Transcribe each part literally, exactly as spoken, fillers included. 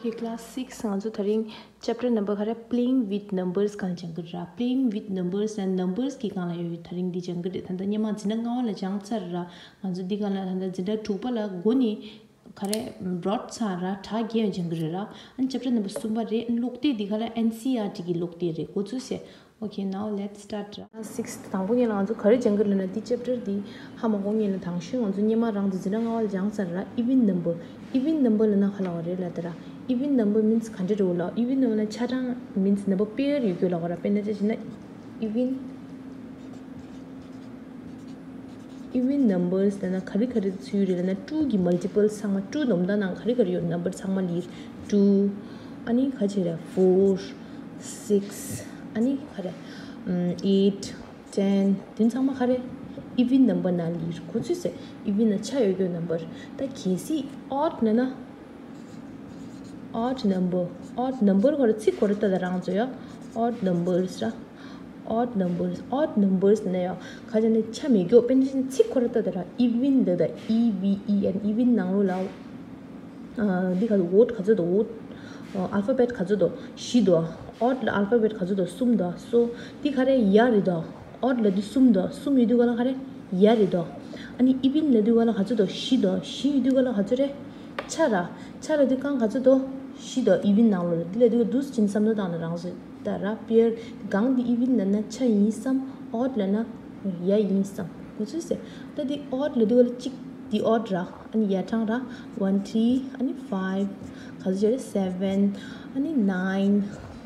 Okay, class six ང་ཚོ་དེ་རིང་chapter number ག་རེ། Playing with numbers སྒང་སྦྱང་གི་ར། Playing with numbers and numbers གི་སྒང་ལ་ཡོད། དེ་རིང་འདི་སྦྱང་གི་རེད། ད་ལྟ་སྔོན་མ་འཛིན་གྲྭ་ལྔ་པ་ལ་སྦྱངས་ཚར་ར། ང་ཚོ་འདི་སྒང་ལ་ད་ལྟ་འཛིན་གྲྭ་དྲུག་པ་ལ་འགོ་ནས་ག་རེ་བྲོ་ཚར་ར། གྲ་རྒྱས་སྦྱང་གི་རེད་ར། ཨ་ནི་chapter number གསུམ་པ་རེད། ཨ་ནི་ཀློག་དེབ་འདི་ག་ལ་ཨེན་སི་ཨར་ཊི་གི་ཀློག་དེབ་རེད། འགོ་ཚུགས་སེ། Okay, now let's start. Class six དང་པོ་ཉིད་ལ་ང་ཚོ་ག་རེ་སྦྱང་གི་ལབ་ན། འདི་chapter འདི་ཧ་མ་གོ་ཉིད་ལ། དང་ཤོས་ང་ཚོ་སྔོན་མ་རང་ཚོ་འཛིན་གྲྭ་ལྔ་པ་ལ་སྦྱངས་ཚར་ར། Even number, even number ལབ་ན་ག་ལབ་པ་རེད་ལབ་ད་ར། Even number means ག་འདྲ་རེད་ལབ། Even number ལབ་ན་ཆ་ཚང་means number pair ཡོད་རྒྱུ་ལབ་པ་ར། དཔེར་ན་ཆ་བཞག་ན་even even numbers ལབ་ན་ག་རེ་ག་རེ་ཚུད་ཡོད་རེད་ལབ་ན། two གི་multiples ཚང་མ། two སྡོམ་དག་ནང་ག་རེ་ག་རེ་ཡོད། number ཚང་མ་ལབ། two ཨ་ནི་ག་ཅིག་རེད། four, six ཨ་ནི་ག་རེ། ཨམ། eight, ten དེ་ཚང་མ་ག་རེ། even number ནང་ལབ། འགོ་ཚུགས་སེ། even ལབ་ཆ་ཡོད་རྒྱུ་number། ད་གལ་སྲིད་odd ལབ་ན། odd number, odd number ཁོ་ར་ཚིག་ཁོ་ར་ལྟ་ད་རང་ཚོ་ཡ། odd numbers ར། odd numbers, odd numbers ན་ཡ། ཁ་ཅིག་ནི་ཆ་མེད་རྒྱུ། དཔེར་ན་ཆ་ནི་ཚིག་ཁོ་ར་ལྟ་ད་ར། even འདི་ད་E V E N, even ནང་ལོགས་ལ། ཨ། འདི་ག་ཚོད། word ག་ཚོད་འདུག word, ཨ། alphabet ག་ཚོད་འདུག་བཞི་འདུག odd ལ་alphabet ག་ཚོད་འདུག་གསུམ་འདུག so འདི་ག་རེ། ཡ་རེད་འདུག odd ལབ་དུས་གསུམ་འདུག་གསུམ་ཡོད་དུས་ག་ལ་ག་རེ། ཡ་རེད་འདུག་ཨ་ནི་even ལབ་དུས་ག་ལ་ག་ཚོད་འདུག་བཞི་འདུག་བཞི་ཡོད་དུས་ག་ལ་ག་ཚོད་རེད། ཆ་ར། ཆ་ལབ་དུས་གང་ག་ཚོད་འདུག་བཞི་འདུག even ནང་ལོགས་ལ། འདི་ལབ་དུས་འདུག་སེ་བྱས་ནས་བསམ་བློ་བཏང་ན་རང་ཚོ་ད་ར། pair གང་འདི། even ལབ་ན་ཆ་ཡིན་བསམ། odd ལབ་ན་ཡ་ཡིན་བསམ། འགོ་ཚུགས་སེ། ད་འདི་odd ལབ་དུས་ག་ལ་གཅིག་འདི་odd ར། ཨ་ནི་ཡ་གྲངས་ར། one, three ཨ་ནི་five ག་ཚོད་བྱས་རེད། seven ཨ་ནི་nine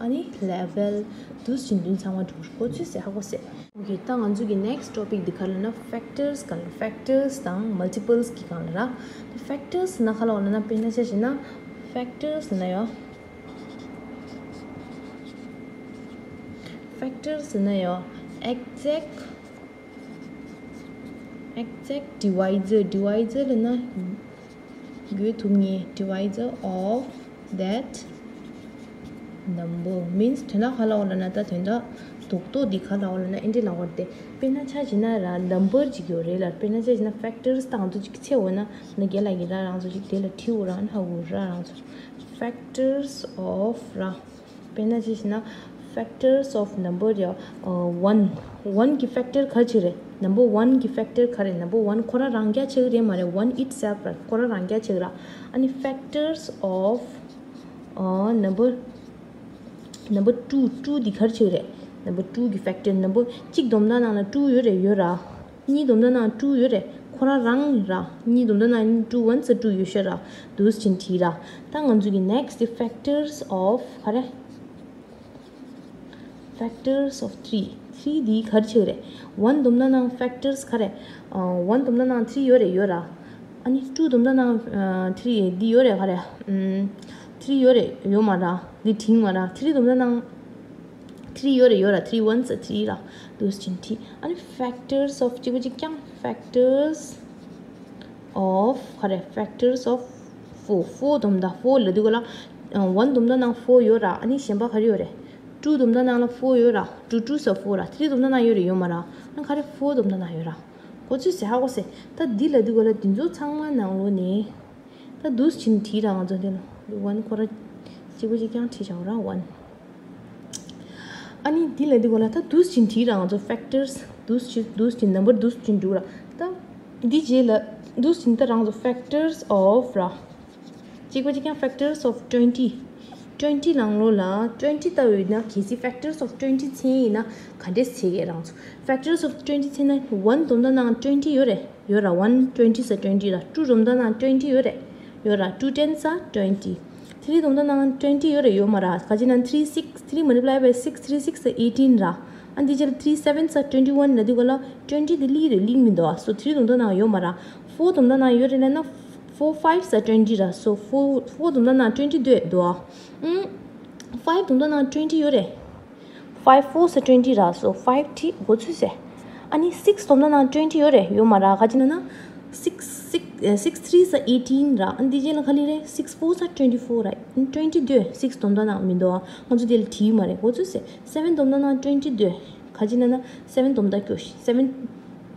ཨ་ནི eleven འདུག་སེ་བྱས་ནས་འདི་ཚང་མ་འགྲོ་གི་རེད། འགོ་ཚུགས་སེ། ཧ་གོ་སེ། Okay, ད་ང་ཚོ་གི་next topic འདི་ག་ལབ་ན་factors ག་ལབ། factors དང་multiples གི་སྒང་ལ་ར། factors ན་ག་ལབ་ལབ་ན། དཔེར་ན་ཆ་བཞག་ན་factors ན་ཡ། factors ན་ཡ། exact, exact divisor, divisor ལབ་ན། དགོས་ཐུབ་ངེས། divisor of that number means དོན་དག་ག་ལབ་ལབ་ན། ད་དོན་དག་རྡོག་རྡོག་འདི་ག་ལབ་ལབ་ན་ཨེ་འདྲ་ལབ་པ་རེད་དེ། དཔེར་ན་ཆ་བཞག་ན་ར། number ཅིག་ཡོད་རེད་ལ། དཔེར་ན་ཆ་བཞག་ན་factors དང་དུ་ཅིག་ཚེ་འོ་ན་ན་རྒན་ལགས་ཀྱིས་ར་རང་ཚོ་ཅིག་དེ་ལ་བྲིས་འོ་ར། ཧ་གོ་ར་རང་ཚོ། factors of ར། དཔེར་ན་ཆ་བཞག་ན་factors of number ཡ། ཨ། one, one གི་factor ག་ཅིག་རེད། number one གི་factor ག་རེ། number one ཁོ་རང་རང་རྐྱ་ཆགས་ཀྱི་རེད་མ་རེད། one itself ར། ཁོ་རང་རང་རྐྱ་ཆགས་ར། ཨ་ནི་factors of ཨ། number, number two, two འདི་ག་རེ་ཆགས་རེད། number two གི་factor number གཅིག་སྡོམ་དག་ནང་ལ་two ཡོད་རེད། ཡོད་ར། གཉིས་སྡོམ་དག་ནང་two ཡོད་རེད། ཁོ་རང་རང་ར། གཉིས་སྡོམ་དག་ནང་two ones are two ཡོད་ཤག་ར། འདུག་སེ་བྱས་ནས་བྲིས་ར། ད་ང་ཚོ་གི་next factors of ག་རེ། factors of three, three འདི་ག་རེ་ཆགས་རེད། one སྡོམ་དག་ནང་factors ག་རེ། ཨ། one སྡོམ་དག་ནང་three ཡོད་རེད། ཡོད་ར། ཨ་ནི་two སྡོམ་དག་ནང་ཨ། three འདི་ཡོད་རེད། ག་རེ། ཨམ། three ཡོད་རེད། ཡོད་མ་ར། འདི་བྲིས་མ་ར། three སྡོམ་དག་ནང་three ཡོད་རེད། ཡོད་ར། three ones are three ར། འདུག་སེ་བྱས་ནས་བྲིས། ཨ་ནི་factors of གཅིག་པ་གཅིག་རྐྱང་factors of ག་རེ། factors of four, four སྡོམ་དག four ལབ་དུས་ག་ལ། ཨ། one སྡོམ་དག་ནང་four ཡོད་ར། ཨ་ནི་གཞན་པ་ག་རེ་ཡོད་རེད། two སྡོམ་དག་ནང་ལ་four ཡོད་ར། two twos are four ར། three སྡོམ་དག་ནང་ཡོད་རེད། ཡོད་མ་ར། ཨ་ནི་ག་རེ། four སྡོམ་དག་ནང་ཡོད་ར། འགོ་ཚུགས་སེ། ཧ་གོ་སེ། ད་འདི་ལབ་དུས་ག་ལ་འདི་ཚོ་ཚང་མ་ནང་ལོགས་ནས། ད་འདུག་སེ་བྱས་ནས་བྲིས་ར། ང་ཚོ་འདི་ལ་one ཁོ་ར་གཅིག་པ་གཅིག་རྐྱང་བྲིས་བཞག་ར། one ཨ་ནི་འདི་ལབ་དུས་ག་ལ་ད་འདུག་སེ་བྱས་ནས་བྲིས་ར། ང་ཚོ་factors འདུག་སེ་བྱས། འདུག་སེ་བྱས་number འདུག་སེ་བྱས་འདུག་ར། ད་འདི་རྗེས་ལ་འདུག་སེ་བྱས་ད་རང་ཚོ་factors of ར། གཅིག་པ་གཅིག་རྐྱང་factors of twenty, twenty ནང་ལོགས་ལ་twenty ལྟ་བུ་ཡིན་ན། གལ་སྲིད་factors of twenty མཚོན་ཡིན་ན་ག་འདྲས་བྱེད་ཀྱི་རང་ཚོ། factors of twenty མཚོན་ན་one སྡོམ་དག་ནང་twenty ཡོད་རེད། ཡོད་ར། one twenties are twenty ར། two སྡོམ་དག་ནང་twenty ཡོད་རེད། ཡོད་ར། two tens are twenty three སྡོམ་དག་ནང་twenty ཡོད་རེད། ཡོད་མ་ར། ག་ཅི་ན་three six, three multiply by six, three six are eighteen ར། ཨ་འདི་རྗེས་ལ་three sevens are twenty one ལབ་དུས་ག་ལ་twenty འདི་ལིག་རེད། ལིག་མི་འདུག་ཨ། so three སྡོམ་དག་ནང་ཡོད་མ་ར། four སྡོམ་དག་ནང་ཡོད་རེད་ལབ་ན། four fives are twenty ར། so four, four སྡོམ་དག་ནང་twenty འདུག་ཨ། ཨུམ། five སྡོམ་དག་ནང་twenty ཡོད་རེད། five fours are twenty ར། so five བྲིས། འགོ་ཚུགས་སེ། ཨ་ནི་six སྡོམ་དག་ནང་twenty ཡོད་རེད། ཡོད་མ་ར། ག་ཅི་ན་ན། six, six, ཨ། six threes are eighteen ར། ཨ་འདི་རྗེས་ལ་ག་ལབ་རེད། six fours are twenty four ར། twenty འདུག six སྡོམ་དག་ནང་མི་འདུག་ཨ། ང་ཚོ་དེ་ལ་བྲིས་མ་རེད། འགོ་ཚུགས་སེ། seven སྡོམ་དག་ནང་twenty འདུག་ག་ཅི་ན་ན། seven སྡོམ་དག་སྐྱོ་ཤི། seven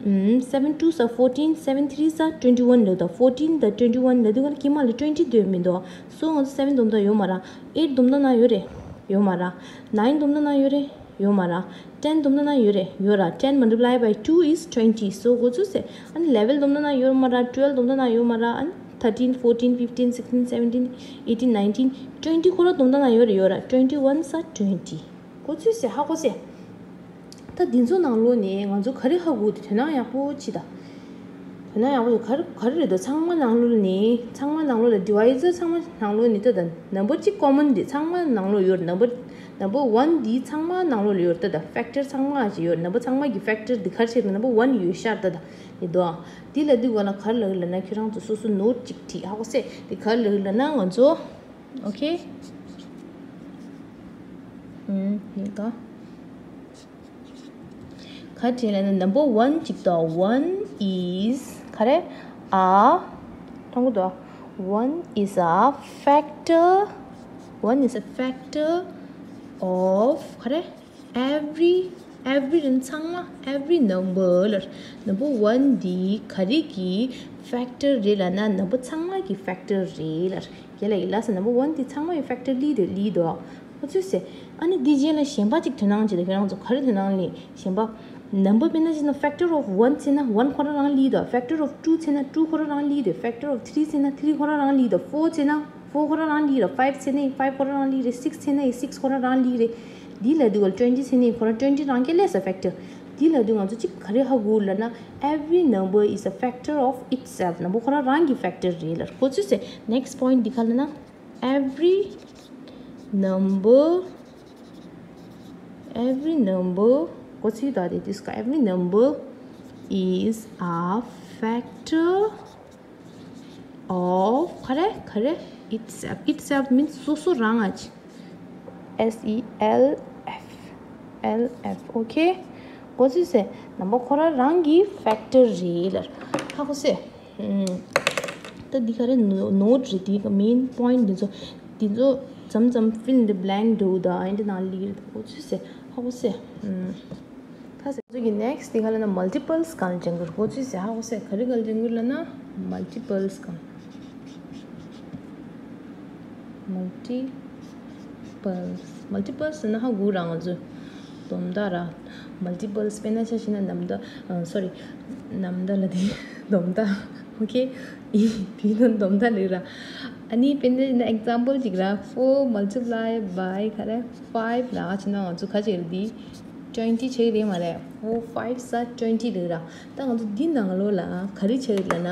ཨུམ། seven twos are fourteen, seven threes are twenty one ལབ་དང་། fourteen དང་twenty one ལབ་དུས་ཀ་ལ་དཀྱིལ་མ་ལ་twenty སྡོད་མི་འདུག་སོ་ང་ཚོ་seven སྡོམ་དང་ཡོད་མ་རེད། eight སྡོམ་དང་ན་ཡོད་རེད། ཡོད་མ་རེད། nine སྡོམ་དང་ན་ཡོད་རེད། ཡོད་མ་རེད། ten སྡོམ་དང་ན་ཡོད་རེད། ཡོད་རེད། ten multiply by two is twenty. སོ་འགོ་ཚུགས་སེ། ཨ་ནི་eleven སྡོམ་དང་ན་ཡོད་མ་རེད། twelve སྡོམ་དང་ན་ཡོད་མ་རེད། ཨ་ནི་thirteen, fourteen, fifteen, sixteen, seventeen, eighteen, nineteen, twenty ཁོ་རང་སྡོམ་དང་ན་ཡོད་རེད། ཡོད་རེད། twenty ones are twenty. འགོ་ཚུགས་སེ། ཧ་གོ་སེ། ད་འདི་ཚོ་ནང་ལོགས་ནས་ང་ཚོ་ག་རེ་ཧ་གོ་དེ་དོན་དག་ཡག་པོ་ཅི་ད། དོན་དག་ཡག་པོ་ག་རེ་ག་རེ་རེད་ད། ཚང་མ་ནང་ལོགས་ནས་ཚང་མ་ནང་ལོགས་ལ་divisor ཚང་མ་ནང་ལོགས་ནས་ད་ད་number གཅིག་common འདི་ཚང་མ་ནང་ལོགས་ཡོད། number number one འདི་ཚང་མ་ནང་ལོགས་ལ་ཡོད། ད་ད་factor ཚང་མ་ཅི་ཡོད། number ཚང་མ་གི་factor འདི་ག་རེ་བྱས་ན་number one ཡོད་ཤག་ད་ད་འདི་དོ། འདི་ལ་འདི་ག་ལ་ག་རེ་ལ་ལ་ན་ཁྱོད་རང་ཚོ་སོ་སོ་note གཅིག་བྲིས། ཧ་གོ་སེ། འདི་ག་རེ་ལ་ལ་ན་ང་ཚོ། Okay. ཨུམ། ཡིན་ད། ག་རེ་ལབ་ན་number one གཅིག་དང་། one is ག་རེ། a མཐོང་གི་འདུག one is a factor. One is a factor of ག་རེ། every every རིན་ཚང་མ། every number ལ། number one འདི་ག་རེ་གི་factor རེད་ལབ་ན་number ཚང་མ་གི་factor རེད་ལབ། རྒན་ལགས་ཀྱིས་ལབ་སོང་། number one འདི་ཚང་མ་ཡི་factor ལི་རེད། ལི་འདུག་འོ་ཚོད་སེ། ཨ་ནི་འདི་རྗེས་ལ་གཞན་པ་གཅིག་དོན་སྣང་བྱེད་དང་། ཁྱོད་རང་ཚོ་ག་རེ་དོན་སྣང་ལེན། གཞན་པ། number དཔེར་ན་ཅི་ན་factor of one བྱས་ན་one ཁོ་རང་རང་ལི་འདུག factor of two བྱས་ན་two ཁོ་རང་རང་ལི་རེད། factor of three བྱས་ན་three ཁོ་རང་རང་ལི་འདུག four བྱས་ན་four ཁོ་རང་རང་ལི་རེད། five བྱས་ན་five ཁོ་རང་རང་ལི་རེད། six བྱས་ན་six ཁོ་རང་རང་ལི་རེད། འདི་ལ་འདི་ག་ལ་twenty བྱས་ན་ཁོ་རང་twenty རང་སྐྱེ་ལས་ས་factor། འདི་ལ་འདི་ང་ཚོ་གཅིག་ག་རེ་ཧ་གོ་ལབ་ན། every number is a factor of itself. number ཁོ་རང་རང་གི་factor རེད་ལབ། འོ་ཚོད་སེ། next point འདི་ག་ལབ་ན། every number every number འོ་ཚོད་ད་དེ་དུས་ཀ every number is a factor of ག་རེ་ག་རེ། itself. itself means སོ་སོ་རང་ཨ་ཅི། S E L F. L F. Okay. འོ་ཚོད་སེ། number ཁོ་རང་རང་གི་factor རེད་ལབ། ཧ་གོ་སེ། ད་འདི་ག་རེ་note རེད། འདི་ག་main point འདི་ཚོ། འདི་ཚོ་མཚམས་མཚམས་fill in the blank འདྲ་བོ་ད་ཨེ་འདྲ་ནང་ལི་རེད། འོ་ཚོད་སེ། ཧ་གོ་སེ། ཁ་སང་ཚོ་གི་next དེ་ག་ལ་ན་multiples གང་ལ་སྦྱང་གི་རེད། འོ་ཚོད་སེ། ཧ་གོ་སེ། ག་རེ་ག་ལ་སྦྱང་གི་རེད་ལབ་ན་multiples གང་། multiples multiples ཟེར་ན་ཧ་གོ་རང་ང་ཚོ་སྡོམ་རྟགས་ར། multiples དཔེར་ན་ཆ་བཞག་ན་ནམ་ཟླ་ཨ་sorry ནམ་ཟླ་ལ་དེ་སྡོམ་རྟགས། Okay. དེ་ནི་སྡོམ་རྟགས་ལབ་ར། ཨ་ནི་དཔེར་ན་example གཅིག་ར། four multiply by ག་རེ་five ལབ་ཕྱིན་ན་ང་ཚོ་ག་ཅིག་རེད། འདི་twenty ཆགས་རེད་མ་རེད། four fives are twenty ལབ་ར། ད་ང་ཚོ་འདི་ནང་ལོགས་ལ་ག་རེ་ཆགས་རེད་ལབ་ན།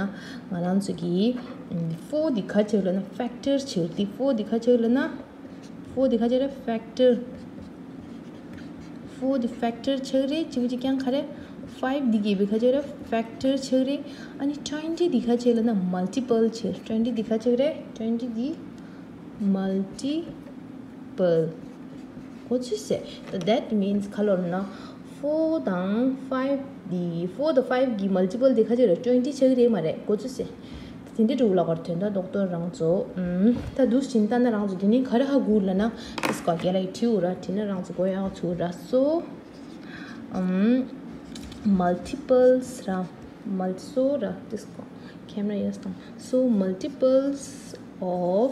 ང་རང་ཚོ་གི་four འདི་ག་ཆགས་རེད་ལབ་ན་factor ཆགས་རེད། འདི་four འདི་ག་ཆགས་རེད་ལབ་ན། four འདི་ག་ཆགས་རེད། factor། four འདི་factor ཆགས་རེད། གཅིག་པ་གཅིག་རྐྱང་ག་རེ། five འདི་གི་བི་ག་ཆགས་རེད། factor ཆགས་རེད། ཨ་ནི་twenty འདི་ག་ཆགས་ལབ་ན་multiple ཆགས། twenty འདི་ག་ཆགས་རེད། twenty འདི་multiple འོ་ཚོད་སེ། That means ག་ལབ་ན། four དང་five འདི་four དང་five གི་multiple འདི་ག་ཆགས་རེད། twenty ཆགས་རེད་མ་རེད། འོ་ཚོད་སེ། དེ་འདྲ་འགྲོ་ལ་གར་དོན་དག་རྡོག་རྡོག་རང་ཚོ། ཨུམ། ད་འདུག་ཕྱིན་ལྟ་ན་རང་ཚོ་དེ་ནི་ག་རེ་ཧ་གོ་ལབ་ན། དེ་སྐོར་རྒན་ལགས་ཀྱིས་བྲིས་འོ་ར། བྲིས་ན་རང་ཚོ་གོ་ཡག་ཚུགས་ར། So ཨུམ། multiples ར། མལ་སོ་ར། དེ་སྐོར་camera yes དང་། So multiples of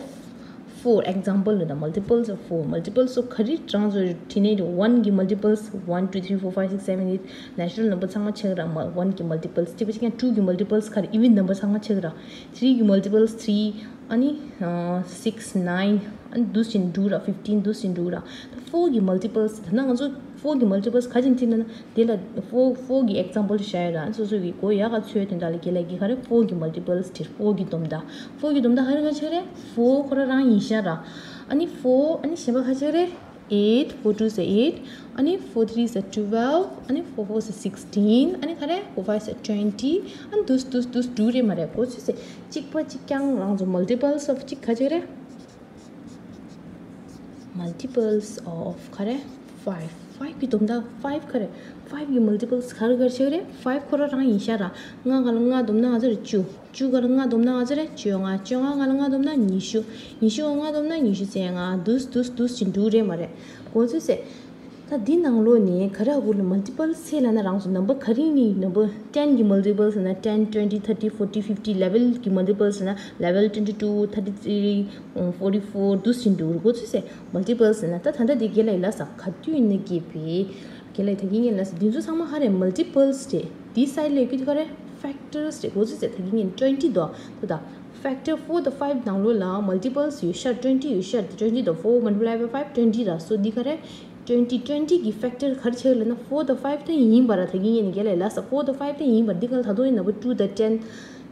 four example ལ་ད་multiples of four multiples of ག་རེ་རང་ཚོ་བྲིས་ནས་one གི་multiples one two three four five six seven eight natural number ཚང་མ་ཆགས་ར། མ་one གི་multiples གཅིག་པ་གཅིག་རྐྱང་། two གི་multiples ག་རེ་even number ཚང་མ་ཆགས་ར། three གི་multiples three ཨ་ནི་six nine ཨ་ནི་འདུག་སེ་འགྲོ་ར། fifteen འདུག་སེ་འགྲོ་ར། ད་four གི་multiples ད་ནང་ང་ཚོ་four གི་multiples ག་ཅིག་བྲིས་ན་ན། དེ་ལ་four four གི་example བཞག་ཡོད་ར། སོ་སོ་གི་གོ་ཡག་ག་ཚོད་དོན་དག་ལ་རྒན་ལགས་ཀྱིས་ག་རེ་four གི་multiples བྲིས། four གི་སྡོམ་རྟགས། four གི་སྡོམ་རྟགས་ག་རེ་ག་ཆགས་རེད། four ཁོ་རང་རང་ཡིན་ཤག་ར། ཨ་ནི་four ཨ་ནི་གཞན་པ་ག་ཆགས་རེད། eight four twos are eight ཨ་ནི་four threes are twelve ཨ་ནི་four fours are sixteen ཨ་ནི་ག་རེ་four fives are twenty ཨ་ནི་འདུག་འདུག་འདུག་འགྲོ་རེད་མ་རེད། གོ་ཚོད་སེ། གཅིག་པ་གཅིག་རྐྱང་རང་ཚོ་multiples of གཅིག་ག་ཆགས་རེད། multiples of ག་རེ། five five གི་སྡོམ་རྟགས་five ག་རེ། five གི་multiples ག་རེ་ག་རེ་ཆགས་རེད། five ཁོ་རང་རང་ཡིན་ཤག་ར། ལྔ་ག་ལ་ལྔ་སྡོམ་ན་ང་ཚོ་རེད་བཅུ། བཅུ་ག་ལ་ལྔ་སྡོམ་ན་ང་ཚོ་རེད་བཅོ་ལྔ། བཅོ་ལྔ་ག་ལ་ལྔ་སྡོམ་ན་ཉི་ཤུ། ཉི་ཤུ་ག་ལ་ལྔ་སྡོམ་ན་ཉི་ཤུ་རྩ་ལྔ། འདུག་འདུག་འདུག་ཅིག་འགྲོ་རེད་མ་རེད། གོ་ཚོད་སེ། ད་འདི་ནང་ལོགས་ནས་ག་རེ་ཧ་གོ་ལ། མལ་ཊི་པལ་ཟེར་ལབ་ན་རང་ཚོ་ནམ་བར་ག་རེ་ནི་ནམ་བར་ten གི་མལ་ཊི་པལ་ཟེར་ན་ten, twenty, thirty, forty, fifty, eleven གི་མལ་ཊི་པལ་ཟེར་ན་eleven, twenty two, thirty three, forty four འདུག་ཟིན་འདུག་གོ་ཚུལ་ཟེར། མལ་ཊི་པལ་ཟེར་ན་ད་ད་ལྟ་འདི་རྒན་ལགས་ལ་ས་ག་དུས་ནས་སྐྱེས་པའི་རྒན་ལགས་ད་གིན་ངས་ལ་ས་འདི་ཚོ་ཚང་མ་ཧ་རེ་མལ་ཊི་པལ་ཟེར། འདི་སའི་ལ་ཡོད་ཀྱི་ག་རེ་ཕེག་ཊར་ཟེར་གོ་ཚུལ་ཟེར། ད་གིན་ངས་twenty དོ་ད་ད། Factor four དང་five ནང་ལོགས་ལ་multiples ཡོད་ཤག twenty ཡོད་ཤག twenty དང་four multiply by five twenty ར། So འདི་ག་རེ། twenty twenty གི་factor ག་རེ་ཆགས་ལབ་ན་four དང་five དེ་ཡིན་པ་ར། ད་གིན་ངས་ནི་རྒན་ལགས་ལ་ས་four དང་five དེ་ཡིན་པ། འདི་ག་ལ་ད་དུང་ཡིན་ན་པ་two དང་ten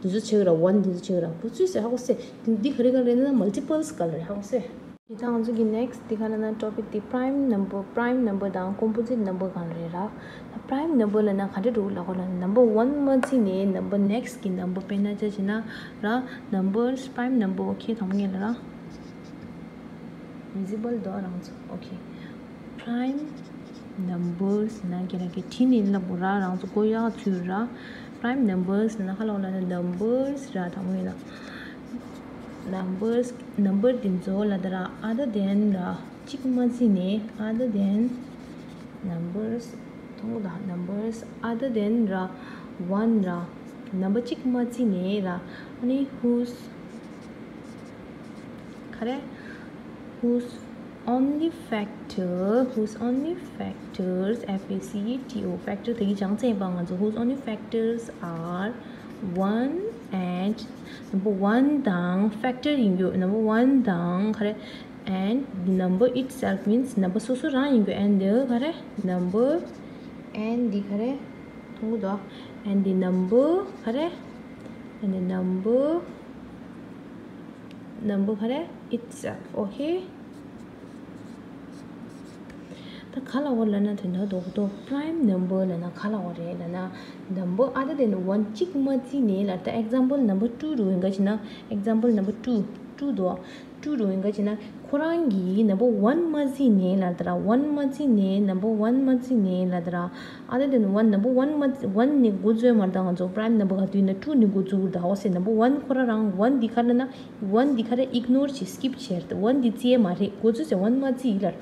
འདི་ཚོ་ཆགས་ར། one འདི་ཚོ་ཆགས་ར། གོ་ཚུལ་ཟེར་ཧ་གོ་སེ། འདི་ག་རེ་ག་རེ་ན་multiples ག་ལ་རེད་ཧ་གོ་སེ། ད་ང་ཚོ་གི་next དེ་ག་ལབ་ན་topic དེ་prime number, prime number དང་composite number གང་རེད་ར། ད་prime number ལབ་ན་ག་འདྲ་འདུག་ལབ་གོ་ལ། number one མ་བརྩིས་ནས་number next གི་number དཔེར་ན་ཆ་བཞག་ན་ར། numbers, prime number okay དང་པོ་ངེས་ལ་ར། visible དོ་རང་ཚོ་okay prime numbers ན་ག་རེ་ག་རེ་བྲིས་ནས་ལབ་དགོས་ར། རང་ཚོ་མགོ་ཡག་ཚུད་ར། prime numbers ན་ག་ལབ་གོ་ལ་ན་numbers ར། དང་པོ་ངེས་ལ། numbers, number དེ་ཚོ་ལ་ད་ར་other than ར་གཅིག་མ་བརྩིས་ནས་other than numbers མཐོང་གོ་ད། numbers other than ར་one ར་number གཅིག་མ་བརྩིས་ནས་ར། ཨ་ནི་whose ག་རེ། whose only factor, whose only factors, F A C T O, factor དེ་གི་བྱང་ཚད་ཡིན་པ་ང་ཚོ། whose only factors are one and number one དང་factor ཡིན་རྒྱུ། number one དང་ག་རེ། and the number itself means number སོ་སོ་རང་ཡིན་རྒྱུ། and the ག་རེ། number and the ག་རེ། མཐོང་གི་འདུག and the number ག་རེ། and the number number ག་རེ། itself okay ད་ག་ལབ་དགོས་ལབ་ན་དོན་དག་རྡོག་རྡོག prime number ལབ་ན་ག་ལབ་དགོས་རེད་ལབ་ན། number other than one གཅིག་མ་བརྩིས་ནས་ལ། ད་example number two རུ་ཡིན་ག་བྱས་ན། example number two two དོ། two རུ་ཡིན་ག་བྱས་ན་ཁོ་རང་གིས་number one མ་བརྩིས་ནས་ལ་ད་ར། one མ་བརྩིས་ནས། number one མ་བརྩིས་ནས་ལ་ད་ར། other than one number one མ་one ནས་འགོ་བཟོས་མ་རེད། ད་ང་ཚོ་prime number ག་དུས་ན་two ནས་འགོ་བཙུགས་རེད། ད་འོ་ཟེར་number one ཁོ་རང་རང་one འདི་ག་ལབ་ན། one འདི་ག་རེ། ignore བྱེད། skip བྱས་རེད། one འདི་བརྩིས་མ་རེད། འགོ་ཚུགས་ཟེར་one མ་བརྩིས་ལ།